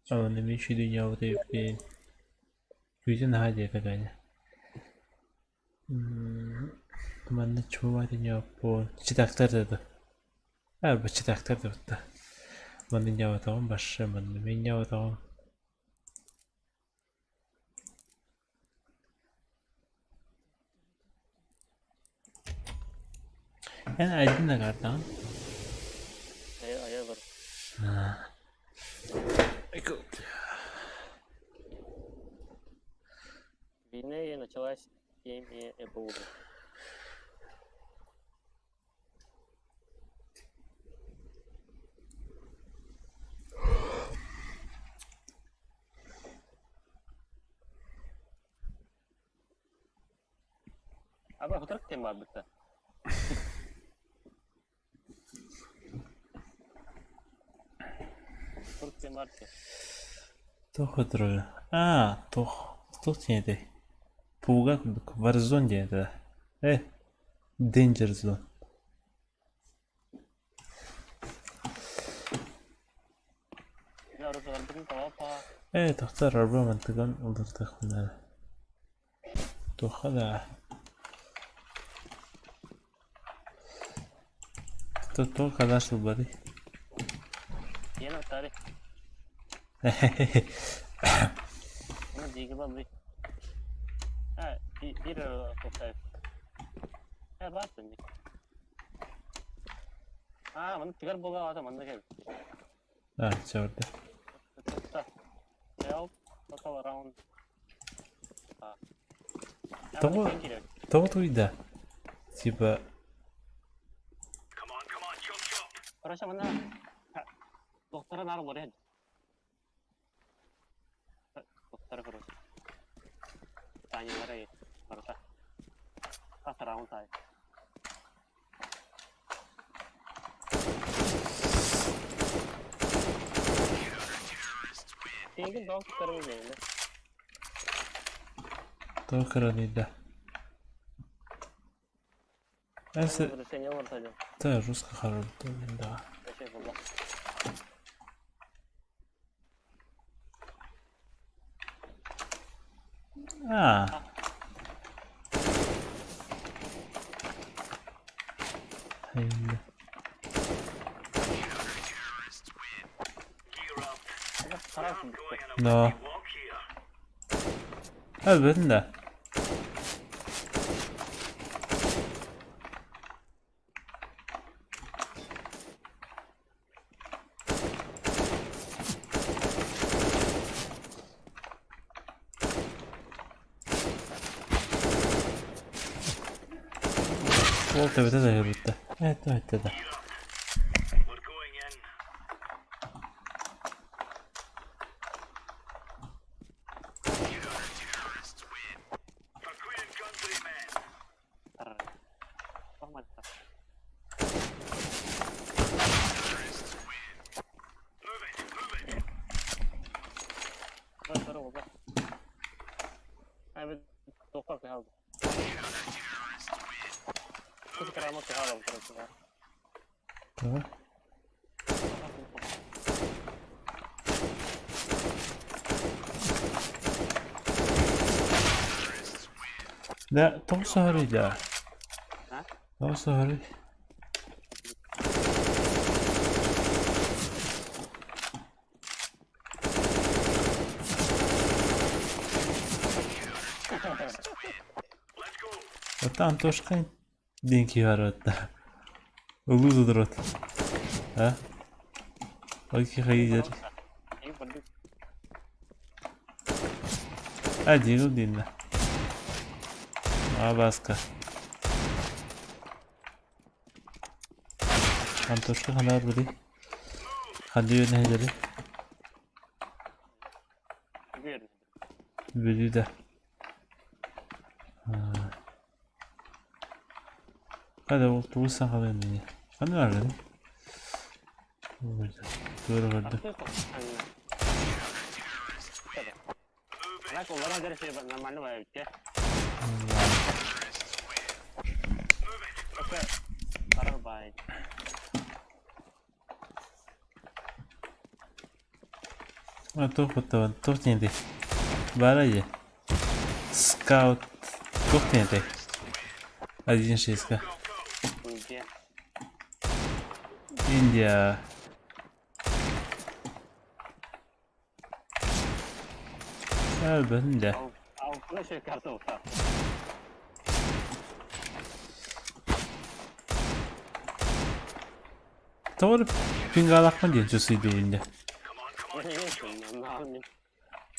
манна эмиэ үчүгэйдик ньаубут эбиппин. Күүтэн наһаа диэтэ Ганя. Манна чуумааты ньауппун. Читактар да аа читактар да бутта. Манна ньаубатаҕым барша, манна эмиэ ньаубатаҕым. Эн айдын да картаҕын? Аба хутарк диэн баарбыт да. Хутурук диэн баар дии. Туох хотуруга? Аа, туох туох диэн этэй? Пууга курдук Warzone диэн этэ. Э, Danger Zone. Ээ, тахсар арба мантыган ылдыртахпына туохха да туох кадаш ылбатый Аа, маннык тыгар буолаҕата маннык эбит. А, чорда. Help, total round. Тоҕо тоҕо туйда? Типа Короче, манна доктора наар олорор. Доктора короче. Тааньалара барыта. Хас раунд аайы. Эйигин тоҕо кыттарым билэбин тоҕо кыраныйда? Эсэ Решение оҥорсо та жестко харабыт да. Вообще булла. Аа. Хайда. Но. Өлбөтүн да. Ол төбөтө да өлбүттэ. Это это да. Тоҕо? Да, тоҕо саһарый да? Тоҕо саһарый? Оттон Антошка диэн киһи барбыт Улуу тудурут. А? Ол киһи хайыыр. А, дигил дииннэ. А, Баска. Антошка ханаар бudi. Ханды үөнэһэлэри. Бүлүү да. Хада ол тугу саҕалыан ини. Ханна барбыный? Туора көрдүм. А туох баттабын туох диэн этэй? Баара дии. Скаут туох диэн этэй? Один шестка. Индия. Өлбөтүм дэ. Тоҕо эрэ пингалаахпын диэн чувствуйдуубун дьэ.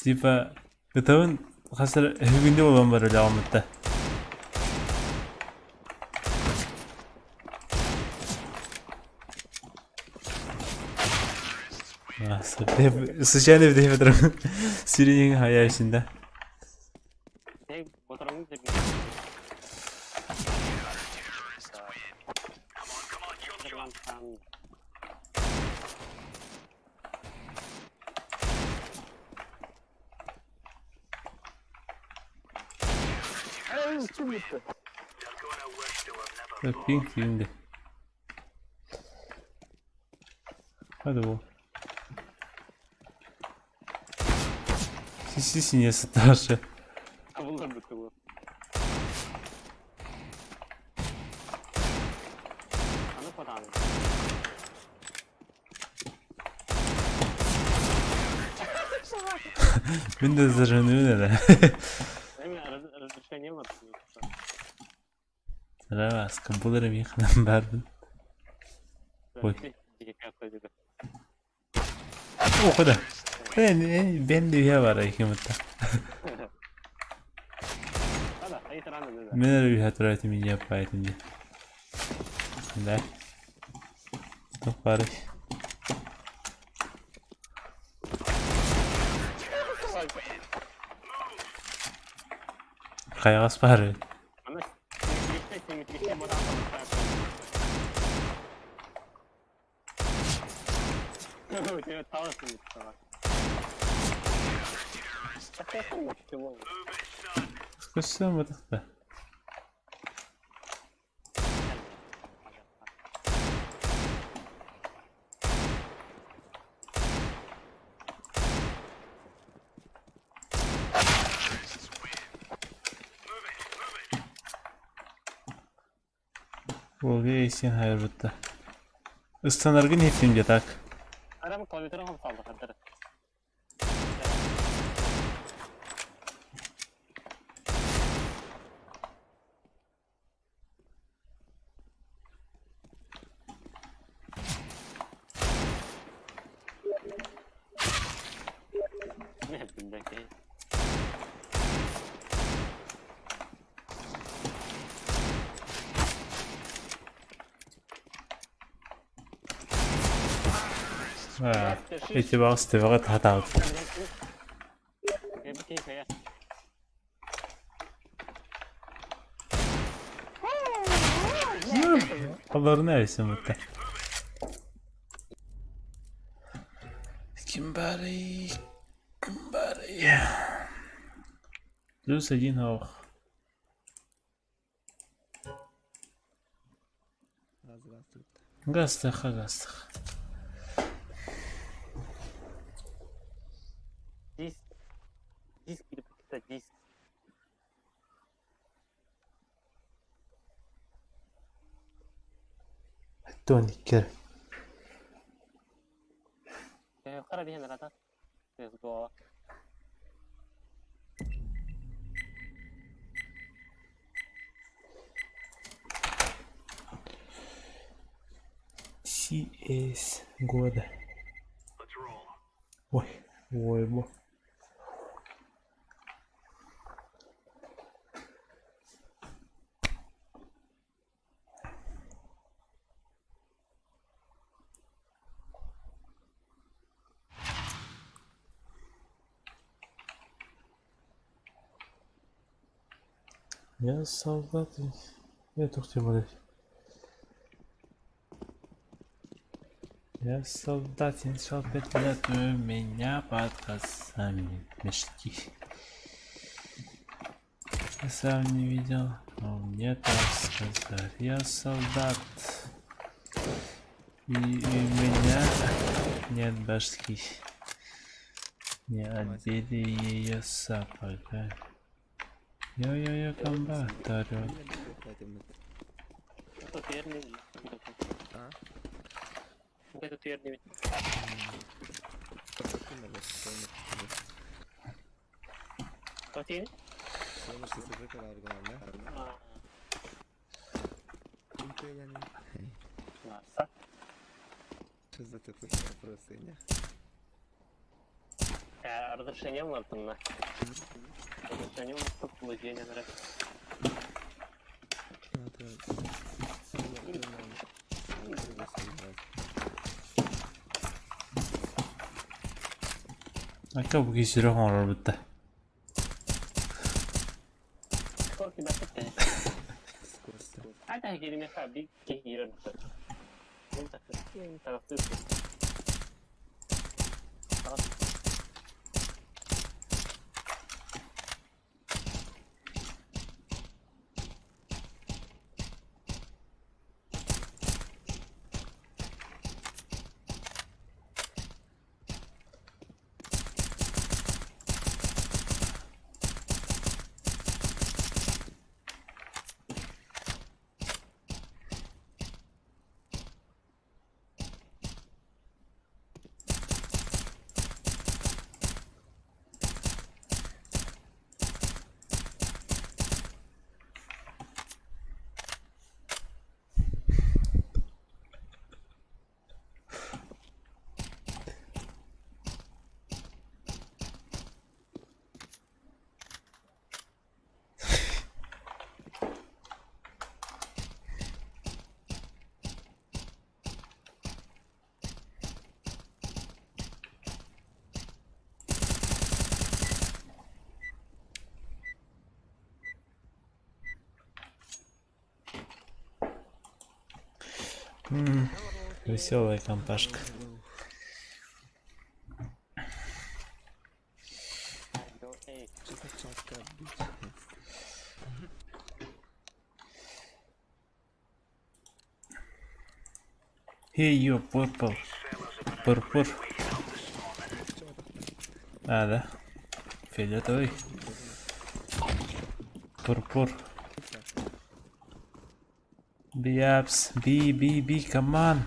Типа ытабын хас эрэ үһүгүндэ буолан барар үлэҕиммытта. Случайно бүтэһик ботурум сирин хайа ичинде. Пам-пам. Пинг тиийдэ. Hadi bu. Сиси старше. Табыллар бу. Аны потан. Мин да заженуун эрэ. Эми разрешение бар. Сараваска бұл эрэ миэхэ баарбын. Ой. О, куда? Бен да бар эки мытта. Мен эрэ үһэ турар этим иньэ аппаайтын дии. Да. Туох баарый? Хайаҕас баар эбит. Көссөм бытахта. Волга эсин хайырбытта. Ыстанаргын иһиттим дьэ так. Арам клавиатура салды хаддар. Не билбэккэ. Аа, эти баҕас төбөҕө таһатаабыт. Олорун эбисин бутта. Ким баарый? Ким баарый? Плюс один ох. Гастаха, гастаха. Диск. Диск или диск. Тоникер. Хара диэн рата. CSGO. CS года. Ой, ой, бо. Я солдат. Я тух ты Я солдат, 75 лет, у меня под глазами мешки. Я сам не видел, но мне так сказали. Я солдат. И у меня нет башки. Не одели ее сапога. Йо-йо-йо, комбат орёт. А? Это Разрешение мартынна. Разрешение владение нравится. Ака бу киһи оҥорор бутта. Сколько тебя Веселая компашка. Hey you, purple. Purple. А, да. Фиолетовый. Пурпур. B apps. B, B, B, come on.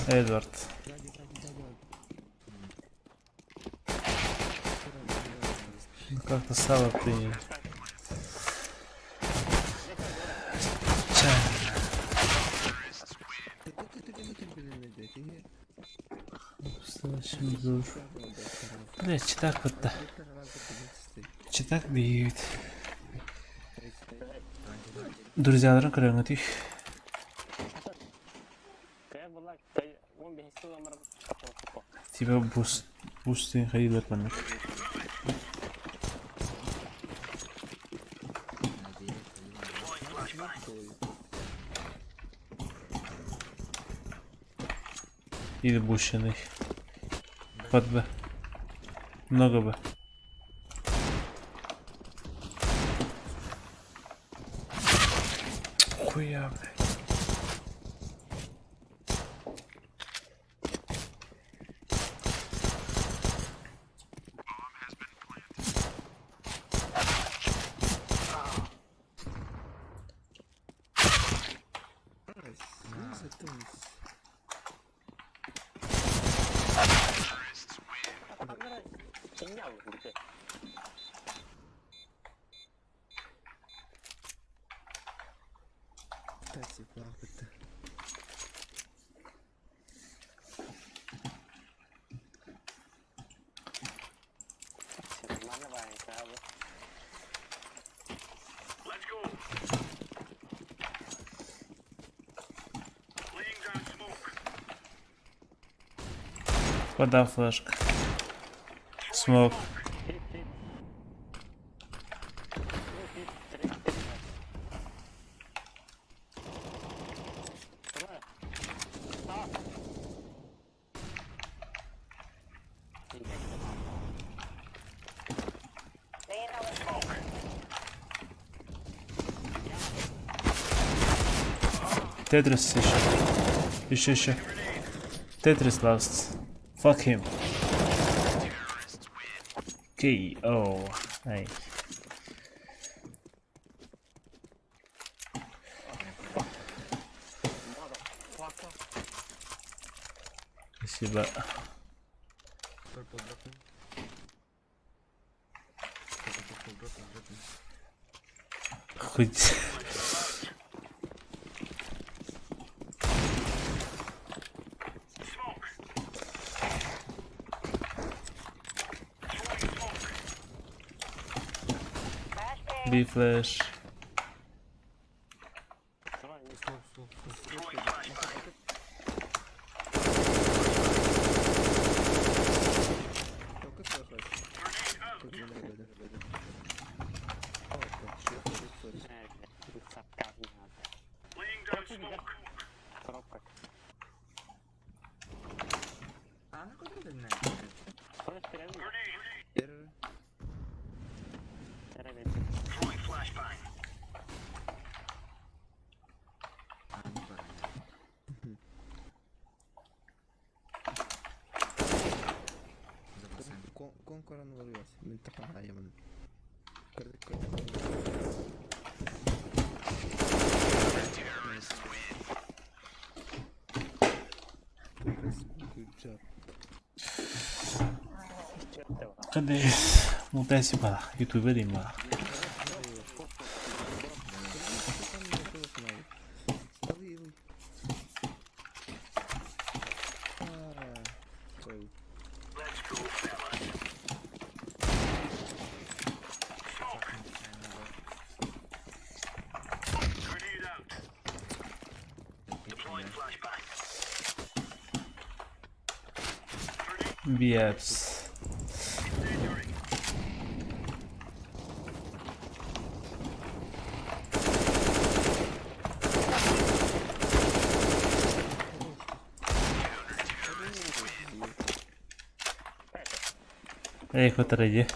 Эдвард. Ну как-то сало приняли. Бля, читак вот да. Читак бьют. Друзья, көрөҥүтүй. Типа буст бустин хайылар маннык. Или бущенный. Под Б. Много Б. Хуя, блядь. Вода флешка. Смок. Tetris еще. Еще, еще. Tetris last. Fuck him. K.O. Ай. Спасибо. Хоть. B flash. Балкон көрөн олоруос, мин тахаайабын. Қандай мутаси бала, ютубер дейм бала. Биэпс. Эй, хотар иди.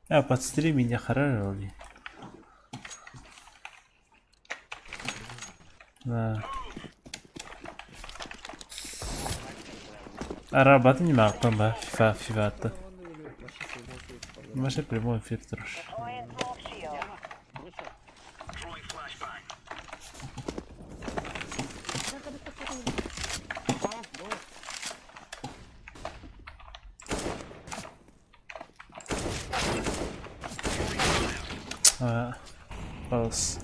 А, подстри меня хорошо ли? Да. Арабаты не могу, ба, фифа, фифа-то. Маша прямой эфир трош. Паус.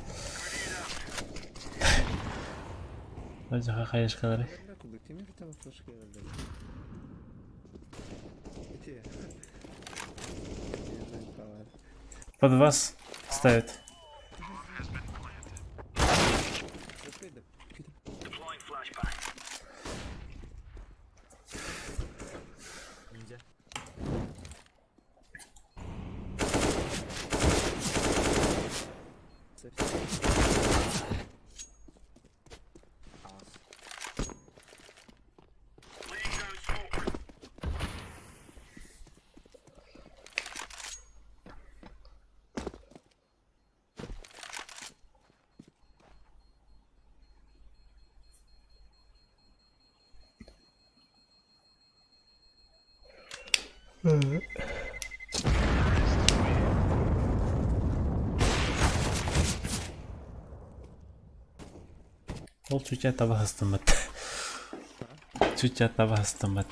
Хайышкалары. Под вас ставит. Ол чуча таба хастымат. Чуча таба хастымат.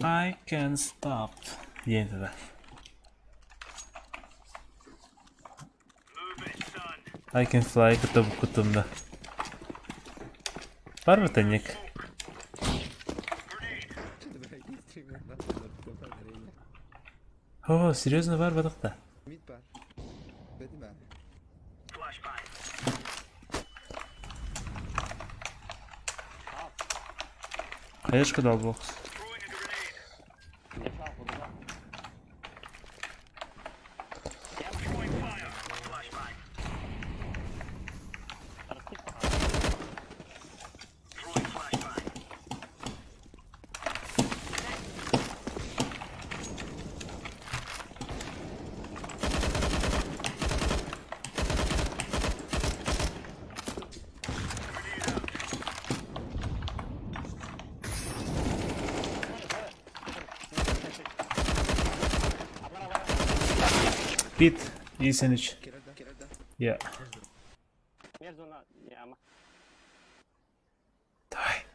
I can stop. Диэн туда. I can fly кытта буккутум да. Бар бытанник. О, серьезно бар бадықта. Хаешка дал бокс. Пит, Есеныч. Я. Давай.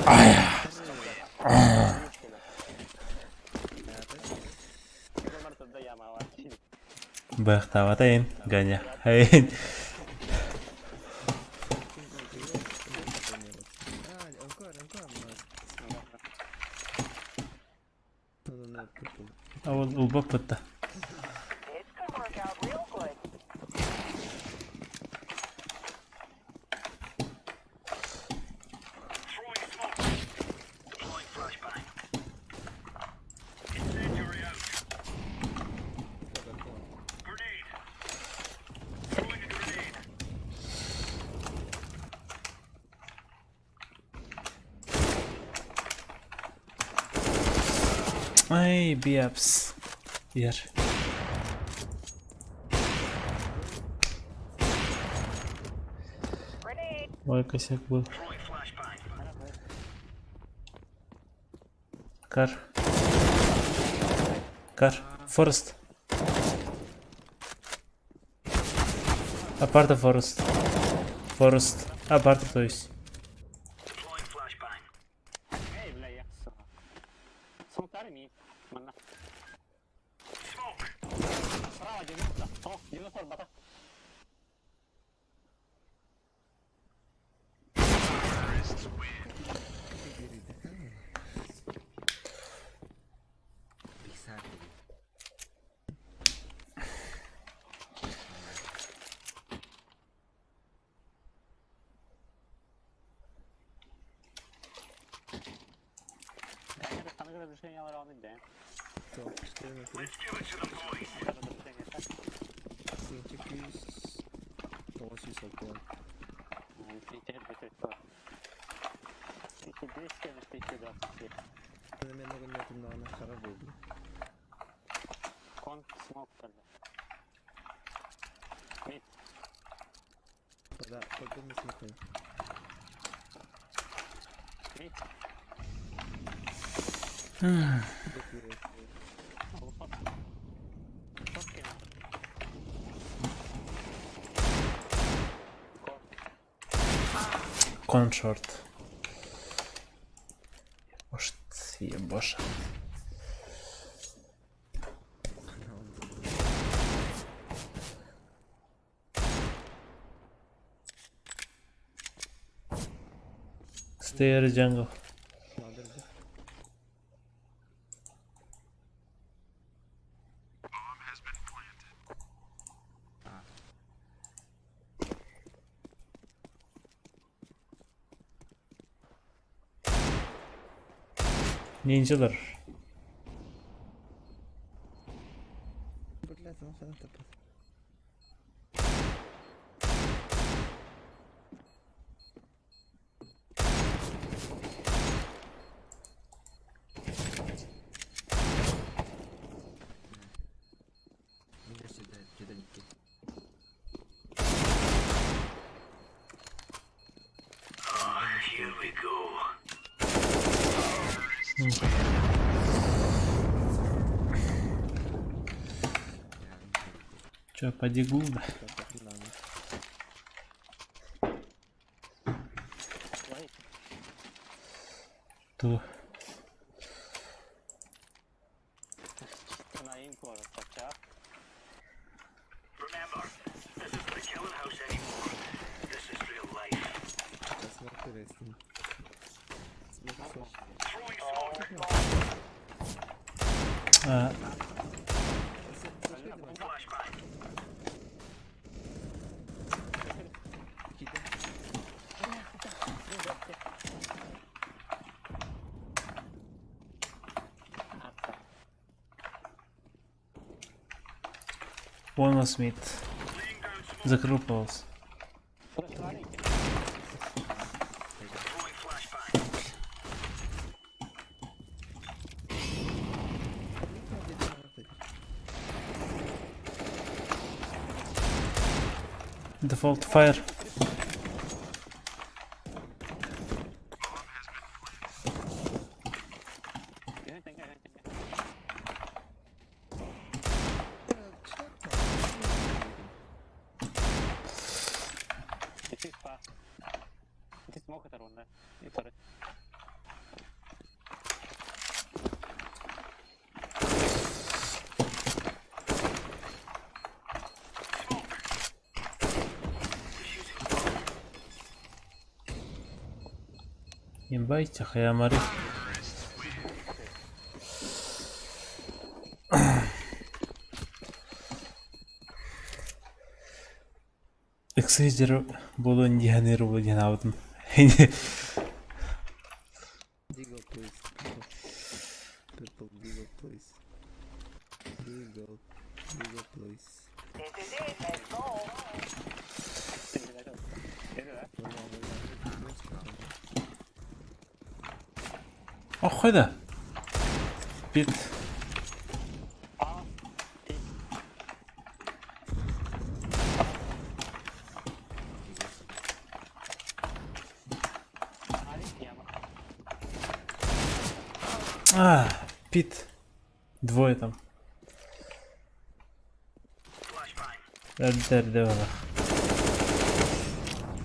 Ай. Бахтаватайын, Ганя. Хай. Ол убаппытта. Ай, биапс. Иһэр. Ой, косяк был. Кар. Кар. Форест. Апарта Форест. Форест. Апарта, то есть. Эй, бля, я Смоктары ми. Манна. Справа 90. О, 90 бата. Аныгы разрешениялар ону дээн. Кон смок кэллэ. Мид. Мид. Кон шорт. Может, ебаша. Stair jungle. Ninjalar. Че, поди гул, да? Ту. А, Вон Смит. Закрыл пауз. Default fire. Ебать, хаямари. Эксейдер буолуон диһаныр буолуо диэн аабытым. Deagle, please. Purple Deagle, please. Deagle, Deagle, please. Оххой да. Бит. А, Пит. Двое там. Эрдэ эрдэ буолар.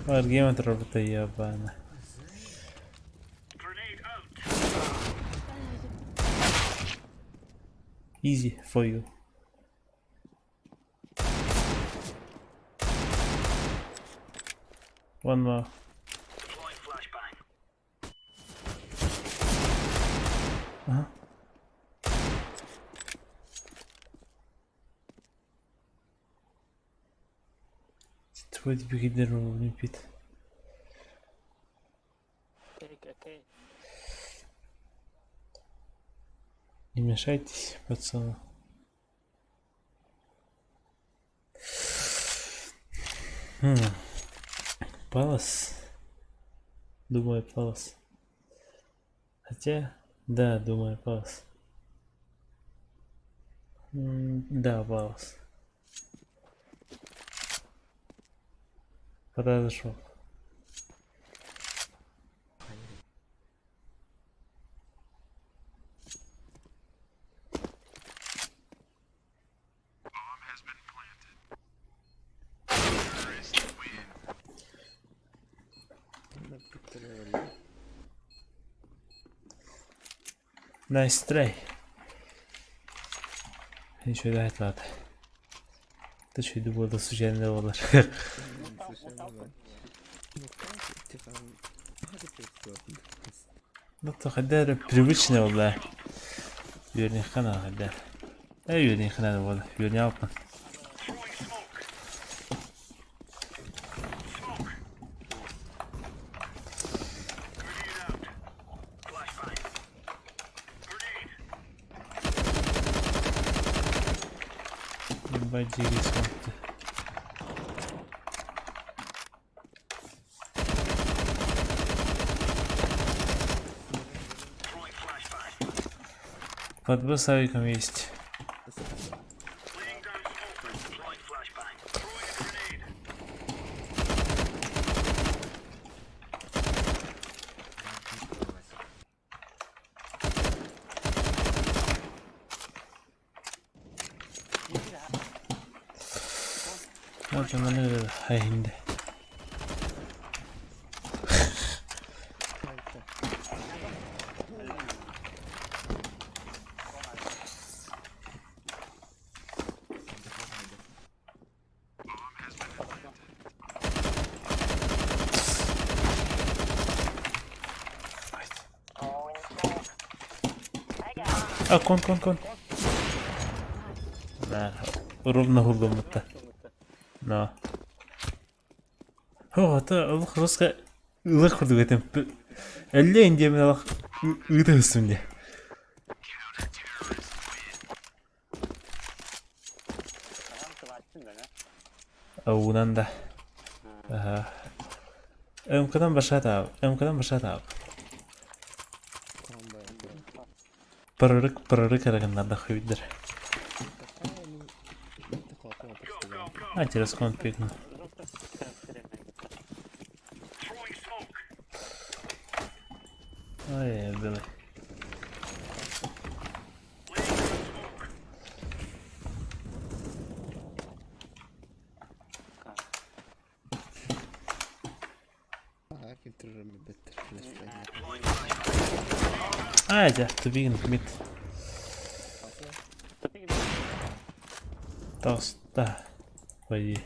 Аргима турбута ебана. Easy for you. One more. Ага. Твой бигидер пит. Не мешайтесь, пацаны. Палас. Думаю, Палас. Хотя, да, думаю, Палас. Да, Палас. Подошел. Nice try. Еще да, это Ты что, думал, да случайно болар. Ну, то хотя привычный болар. Үөрүнүөххэ наада хайда. Э үөрүнүөххэ наада буолла. Үөрүнэ алпын. Бадиги смотри. Под Б с авиком есть. Вот он, хайнде. А, кон, кон, кон. Да, ровно гурдуммутта. Но. О, это олох жестко ылых курдук этим. Элле индиэмин олох ыыта өссүм де. Уунан да. МКдан башата, МКдан башата. Пырырык, пырырык эрэ гыннарда хүйдер. А, через кон пикну. Ой, белый. А, дьэ, тубигин мид. Тоста. Пойди.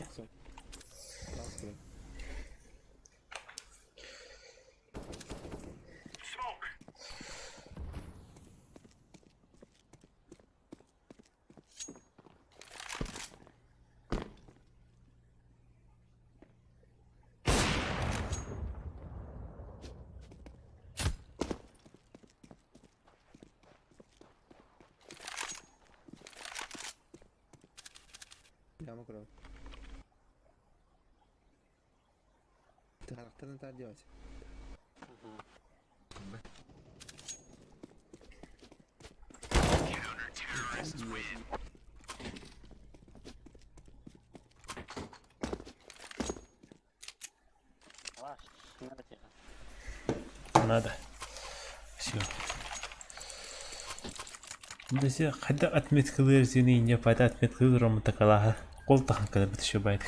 Надо. Все. Десе хайдах отметкалыыр сини инньэ пата отметкалыыр ромутакалааһа кол тахан кэлэрбит еще байт.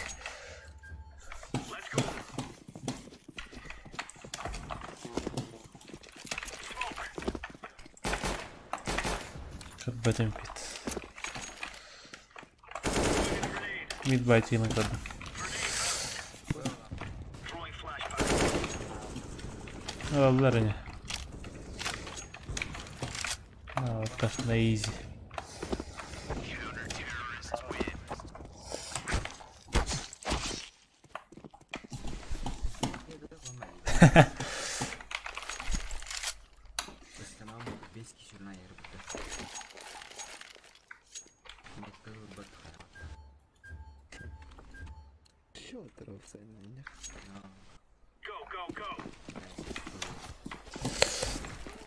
Көрбөтүм бит. Мид байтыйын көрдүм. Ылаллар ини. Вот на изи.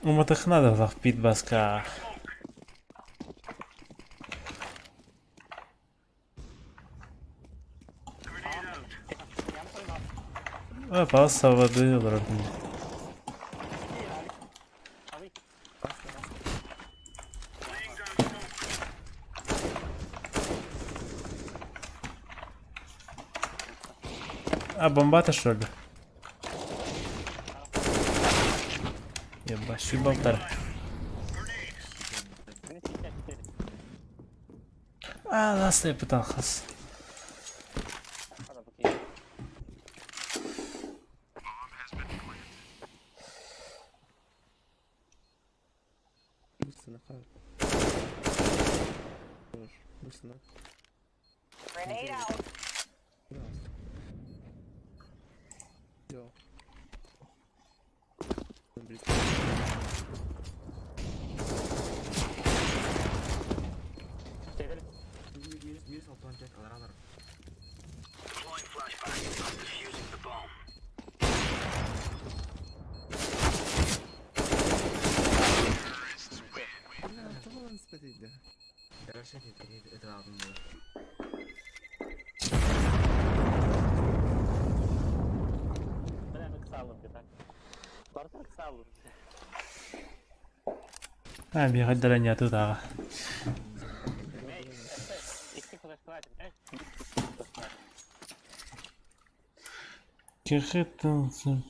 Уматыхна да пит баска. Пас воды олорордум. А бомбата что ли? Ебать, болтар. А, ластай пыталхас. А, биһирдэрэ ньатытааҕа. Кихитинсин.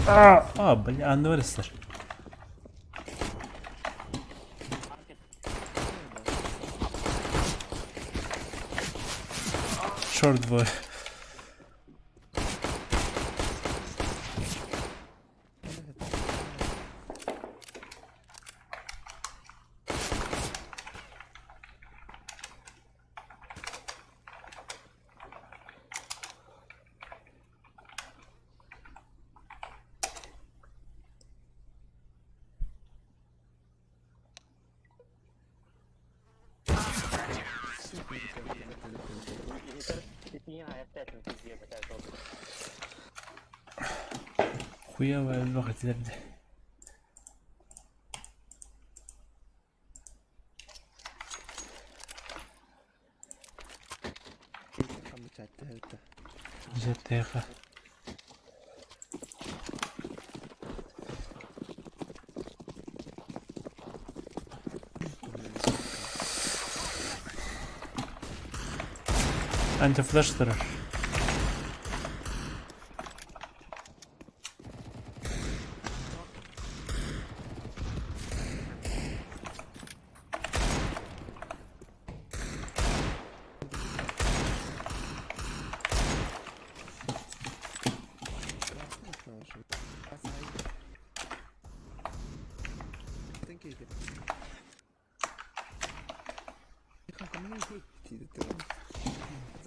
А, бля, анныбар эстэр. Шорт двое. Хуёвая элбэх этилэр дии. Дьэ Антифлеш турар.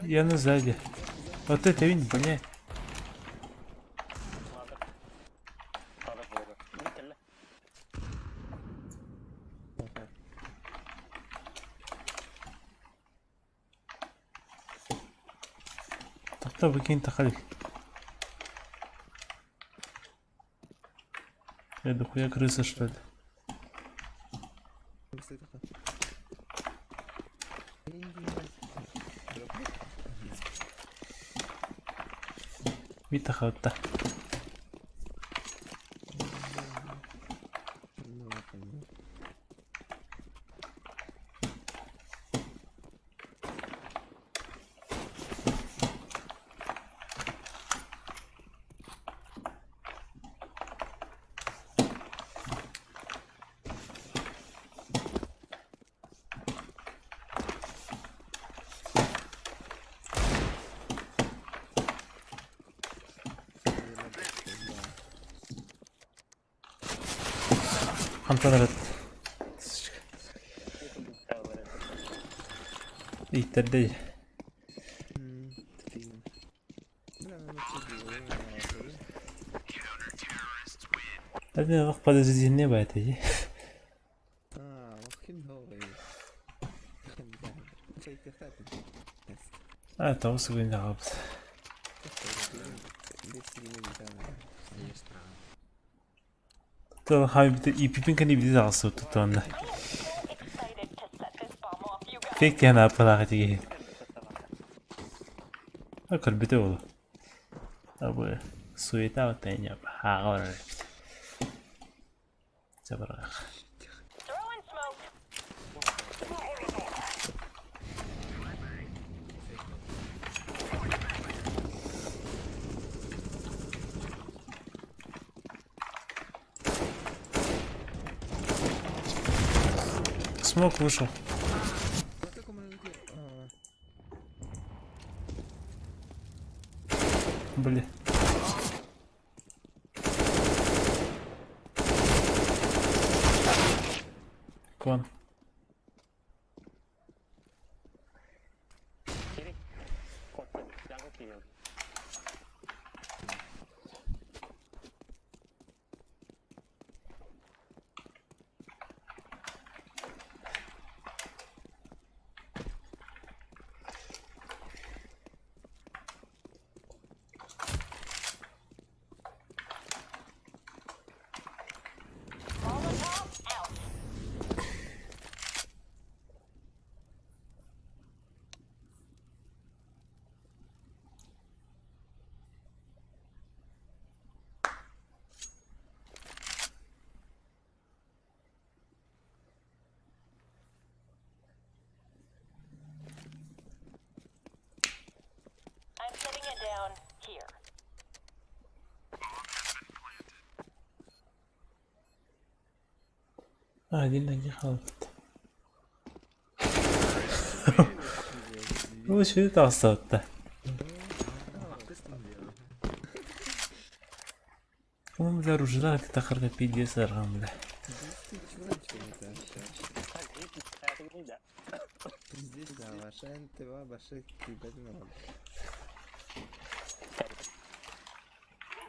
Я на сзади. Вот это винь, блядь. Тохтоо бикин тахали. Я дохуя крыса, что ли? Mitä kautta? Хантан эрэ ииттэрдэй. Эдэ подозрительный баайтай. А, тоҕус күн аҕабыт. Иппин кэннибитин таҕыстыбыт тутуонна. Фейк диэн ааппалаах этиги. Көрбүтэ буолуо. Абы суета оттайня ааҕа барар эбит. Чабырҕах. Смок вышел. Блин. Кон. Один хаалбыт. Оо, сүрү таҕыстабытта. По-моему, бля, оружие тахарга пиздец арҕам, бля.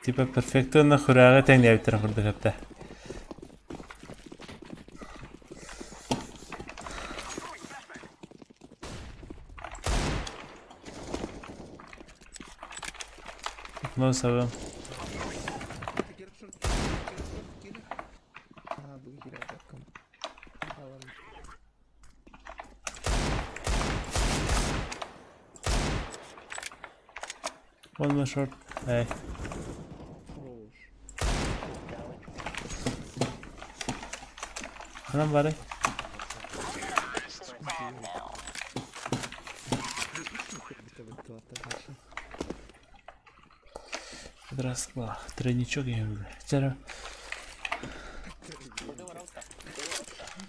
Типа перфектно хурааҕы тэҥнээбиттэрин курдук эптэ. Окно сабыам. One more short. Эй. Ханан барай? Здравствуй. Тройничок я люблю. Чара.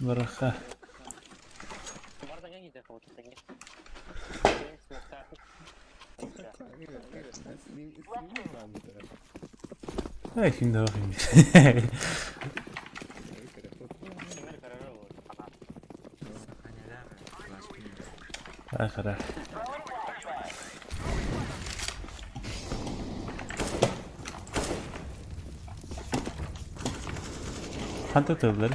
Бараха. Ай, ким да бах Ахара. Ханта тыллар.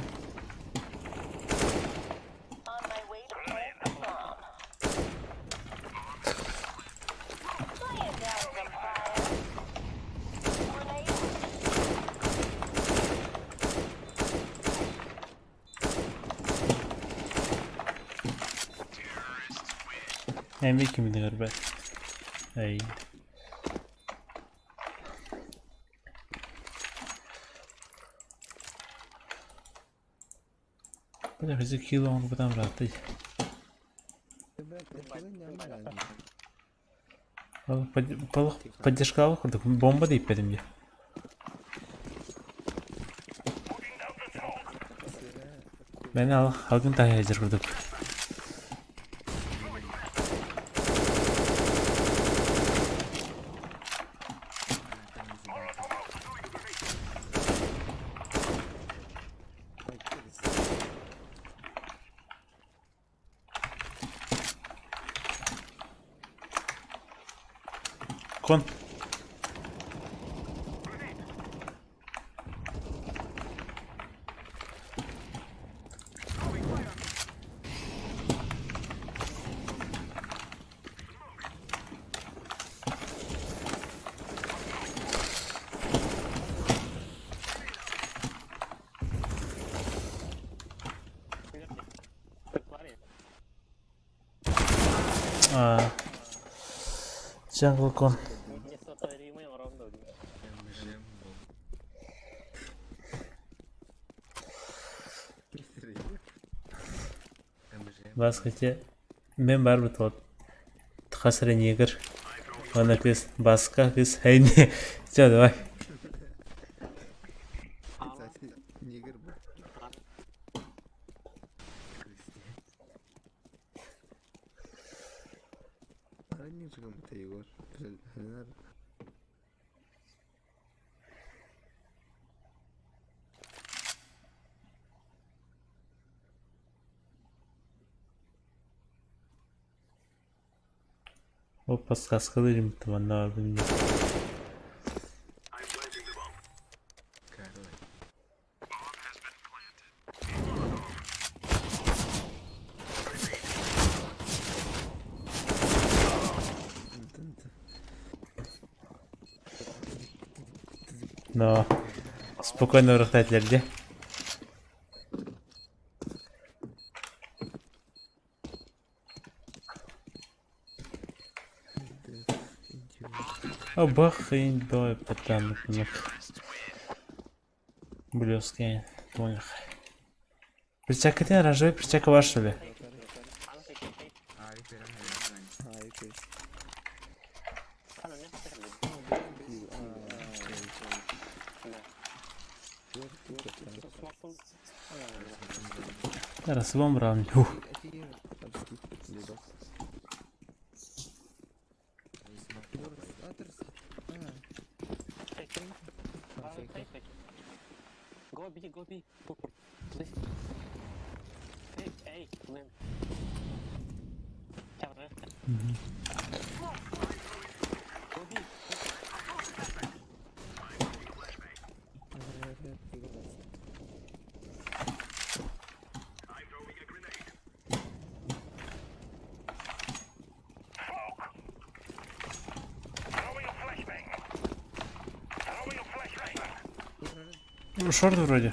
Эмиэ кимин көрбөт. Эй. Бля, хasi кило оҥорбутам ырааттай. Олох поддержкалаах курдук бомба диэппэтим дии. Мэн алгын таһа сылдьар курдук. Кон. Аа. Jungle Con. Бас хотя мен барбыт вот хас эрэ негр уонна кыыс Баска кыыс эйни Всё, давай. Негр бу. Егор. Ол подсказкалыыр манна баар Но спокойно ырыхтаатылар дии. Абахайдой потанок. Блёская, понял. Перчака оранжевый, перчака ваш, что ли? Раз вам равен. Ух. Go B, go B. Go. Please. Hey, hey, Lim. Go B. Ну, short вроде.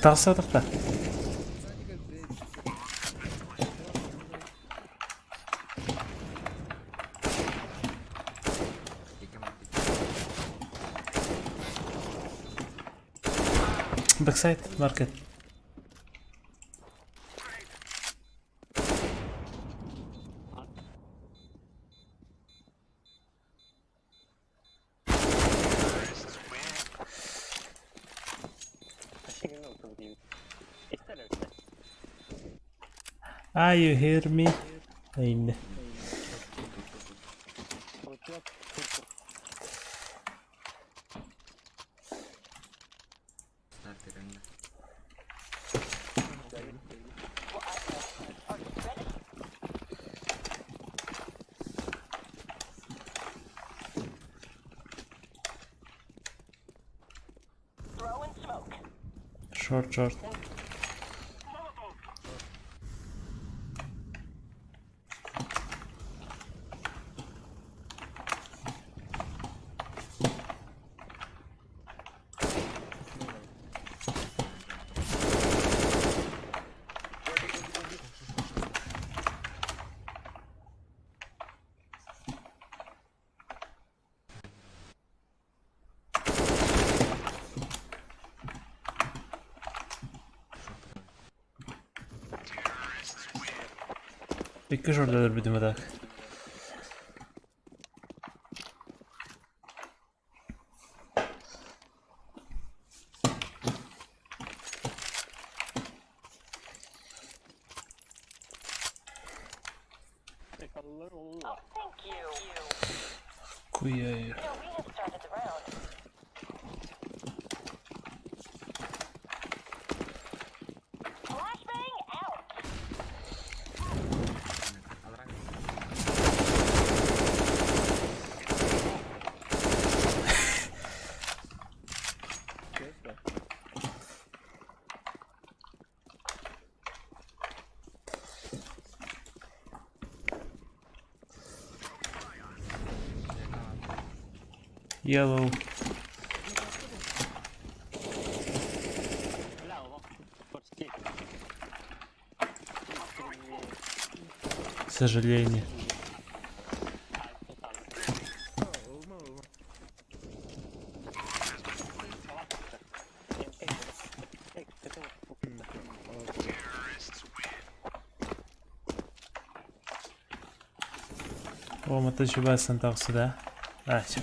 Тахса тахта. Backside market. Ah, you hear me? Инне. Short, short. Икки жорда өлөрбүтүм так. Куйай. Yellow. К сожалению. О, моточубасан тахса, да? А, чё.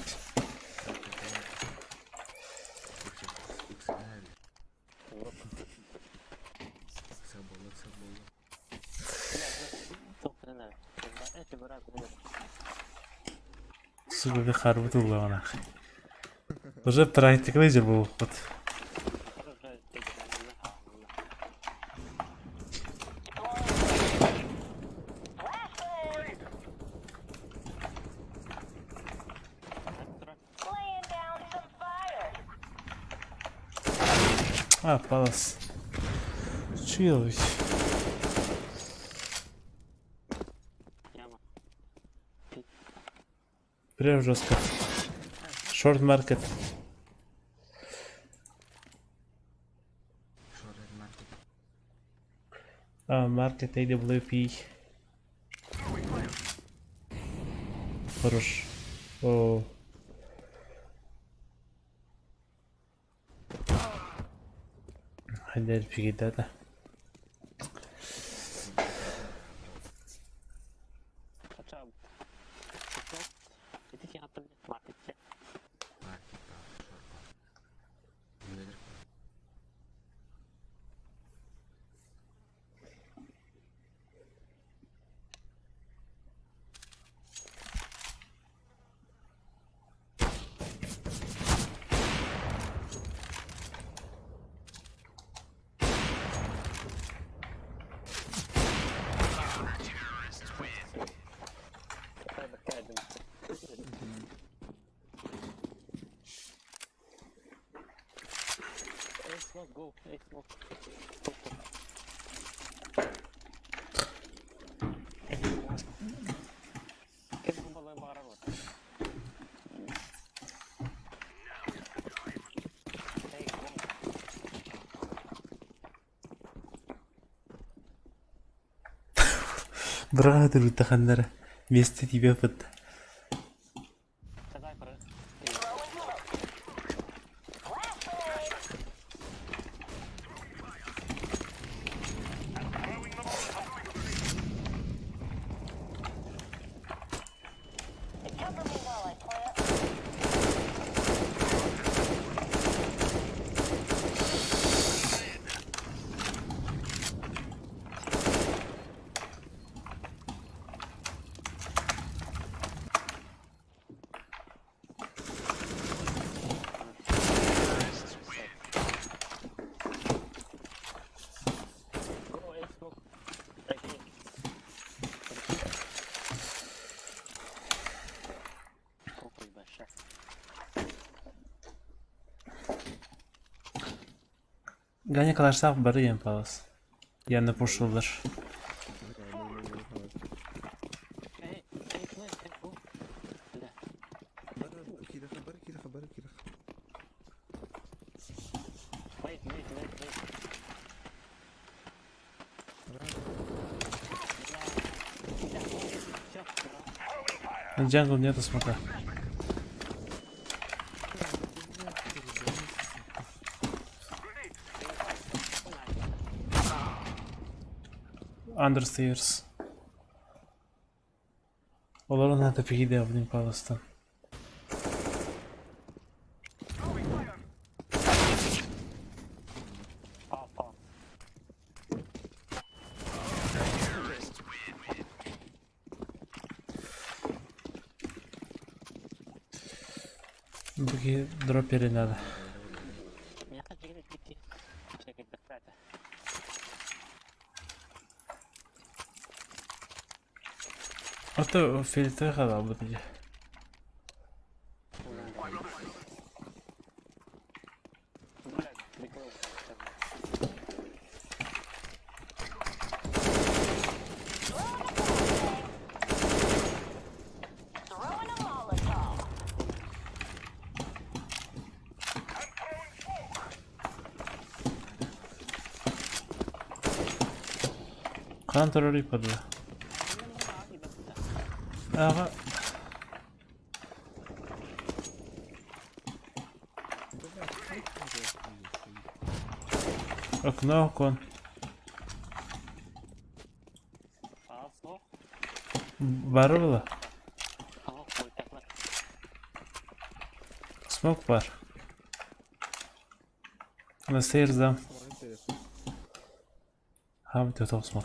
Сука, харбыт ыллаҕына. Уже практикалыы дьэ буолбут. А, палас. Чуялыч. Прям жестко. Шорт маркет. А, маркет AWP. Хорош. О. Хайдер фигидата. Быраҕа таханнара миэстэ тиийбэппит. Ганя калаштаах бары диэн палас. Яна пушуллар. Джангл нету смока. Understairs. Олорон аата пигидэҕин паалыстан. Бу киһи дроперы надо. А то фильтр хаалбыт дии. Хаһан турарый падла? Аҕа Окно окон. Бары була. Смок бар. Stairs Хаам тотох смок.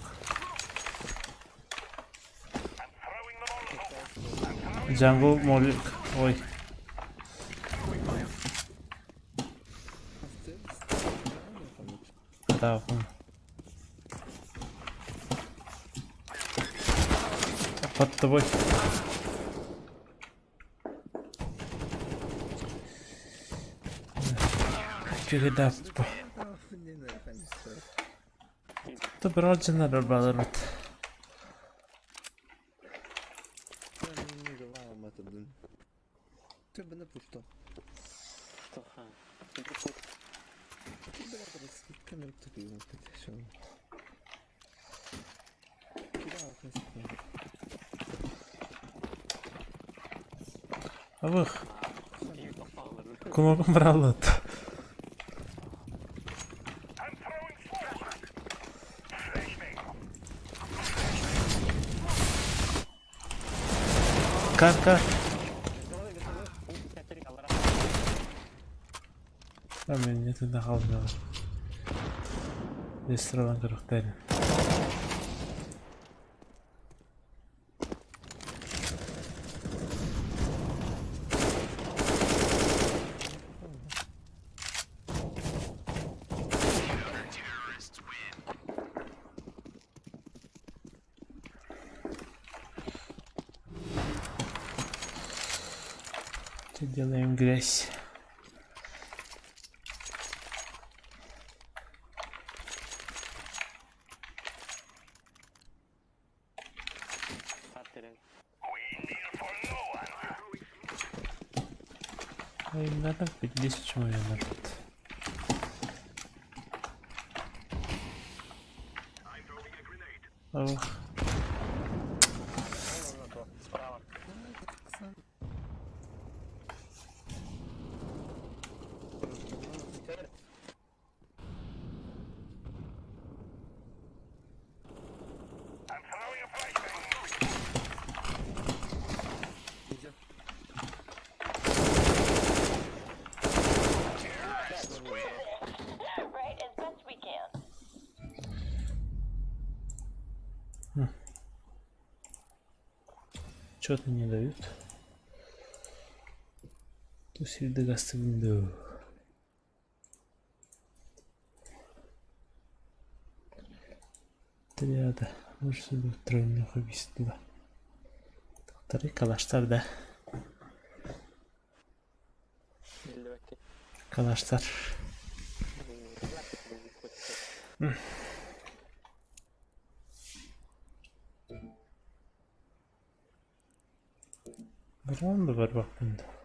Jungle молик. Ой. Хатааппын. Под тобой. Передав. Доброджена баларбыт. Абых. Кумакын быраллат. Кар, кар. Мен не тында қалдым. Ресторан көрөктөрүн. Делаем грязь. Ой, надо 10 человек народ. Ох. Right, as best we can. Что-то не дают. То сирдык window. Триада. Может быть, тройных убийства. Вторые калаштар, да? Калаштар. Баран да бар бакпын да.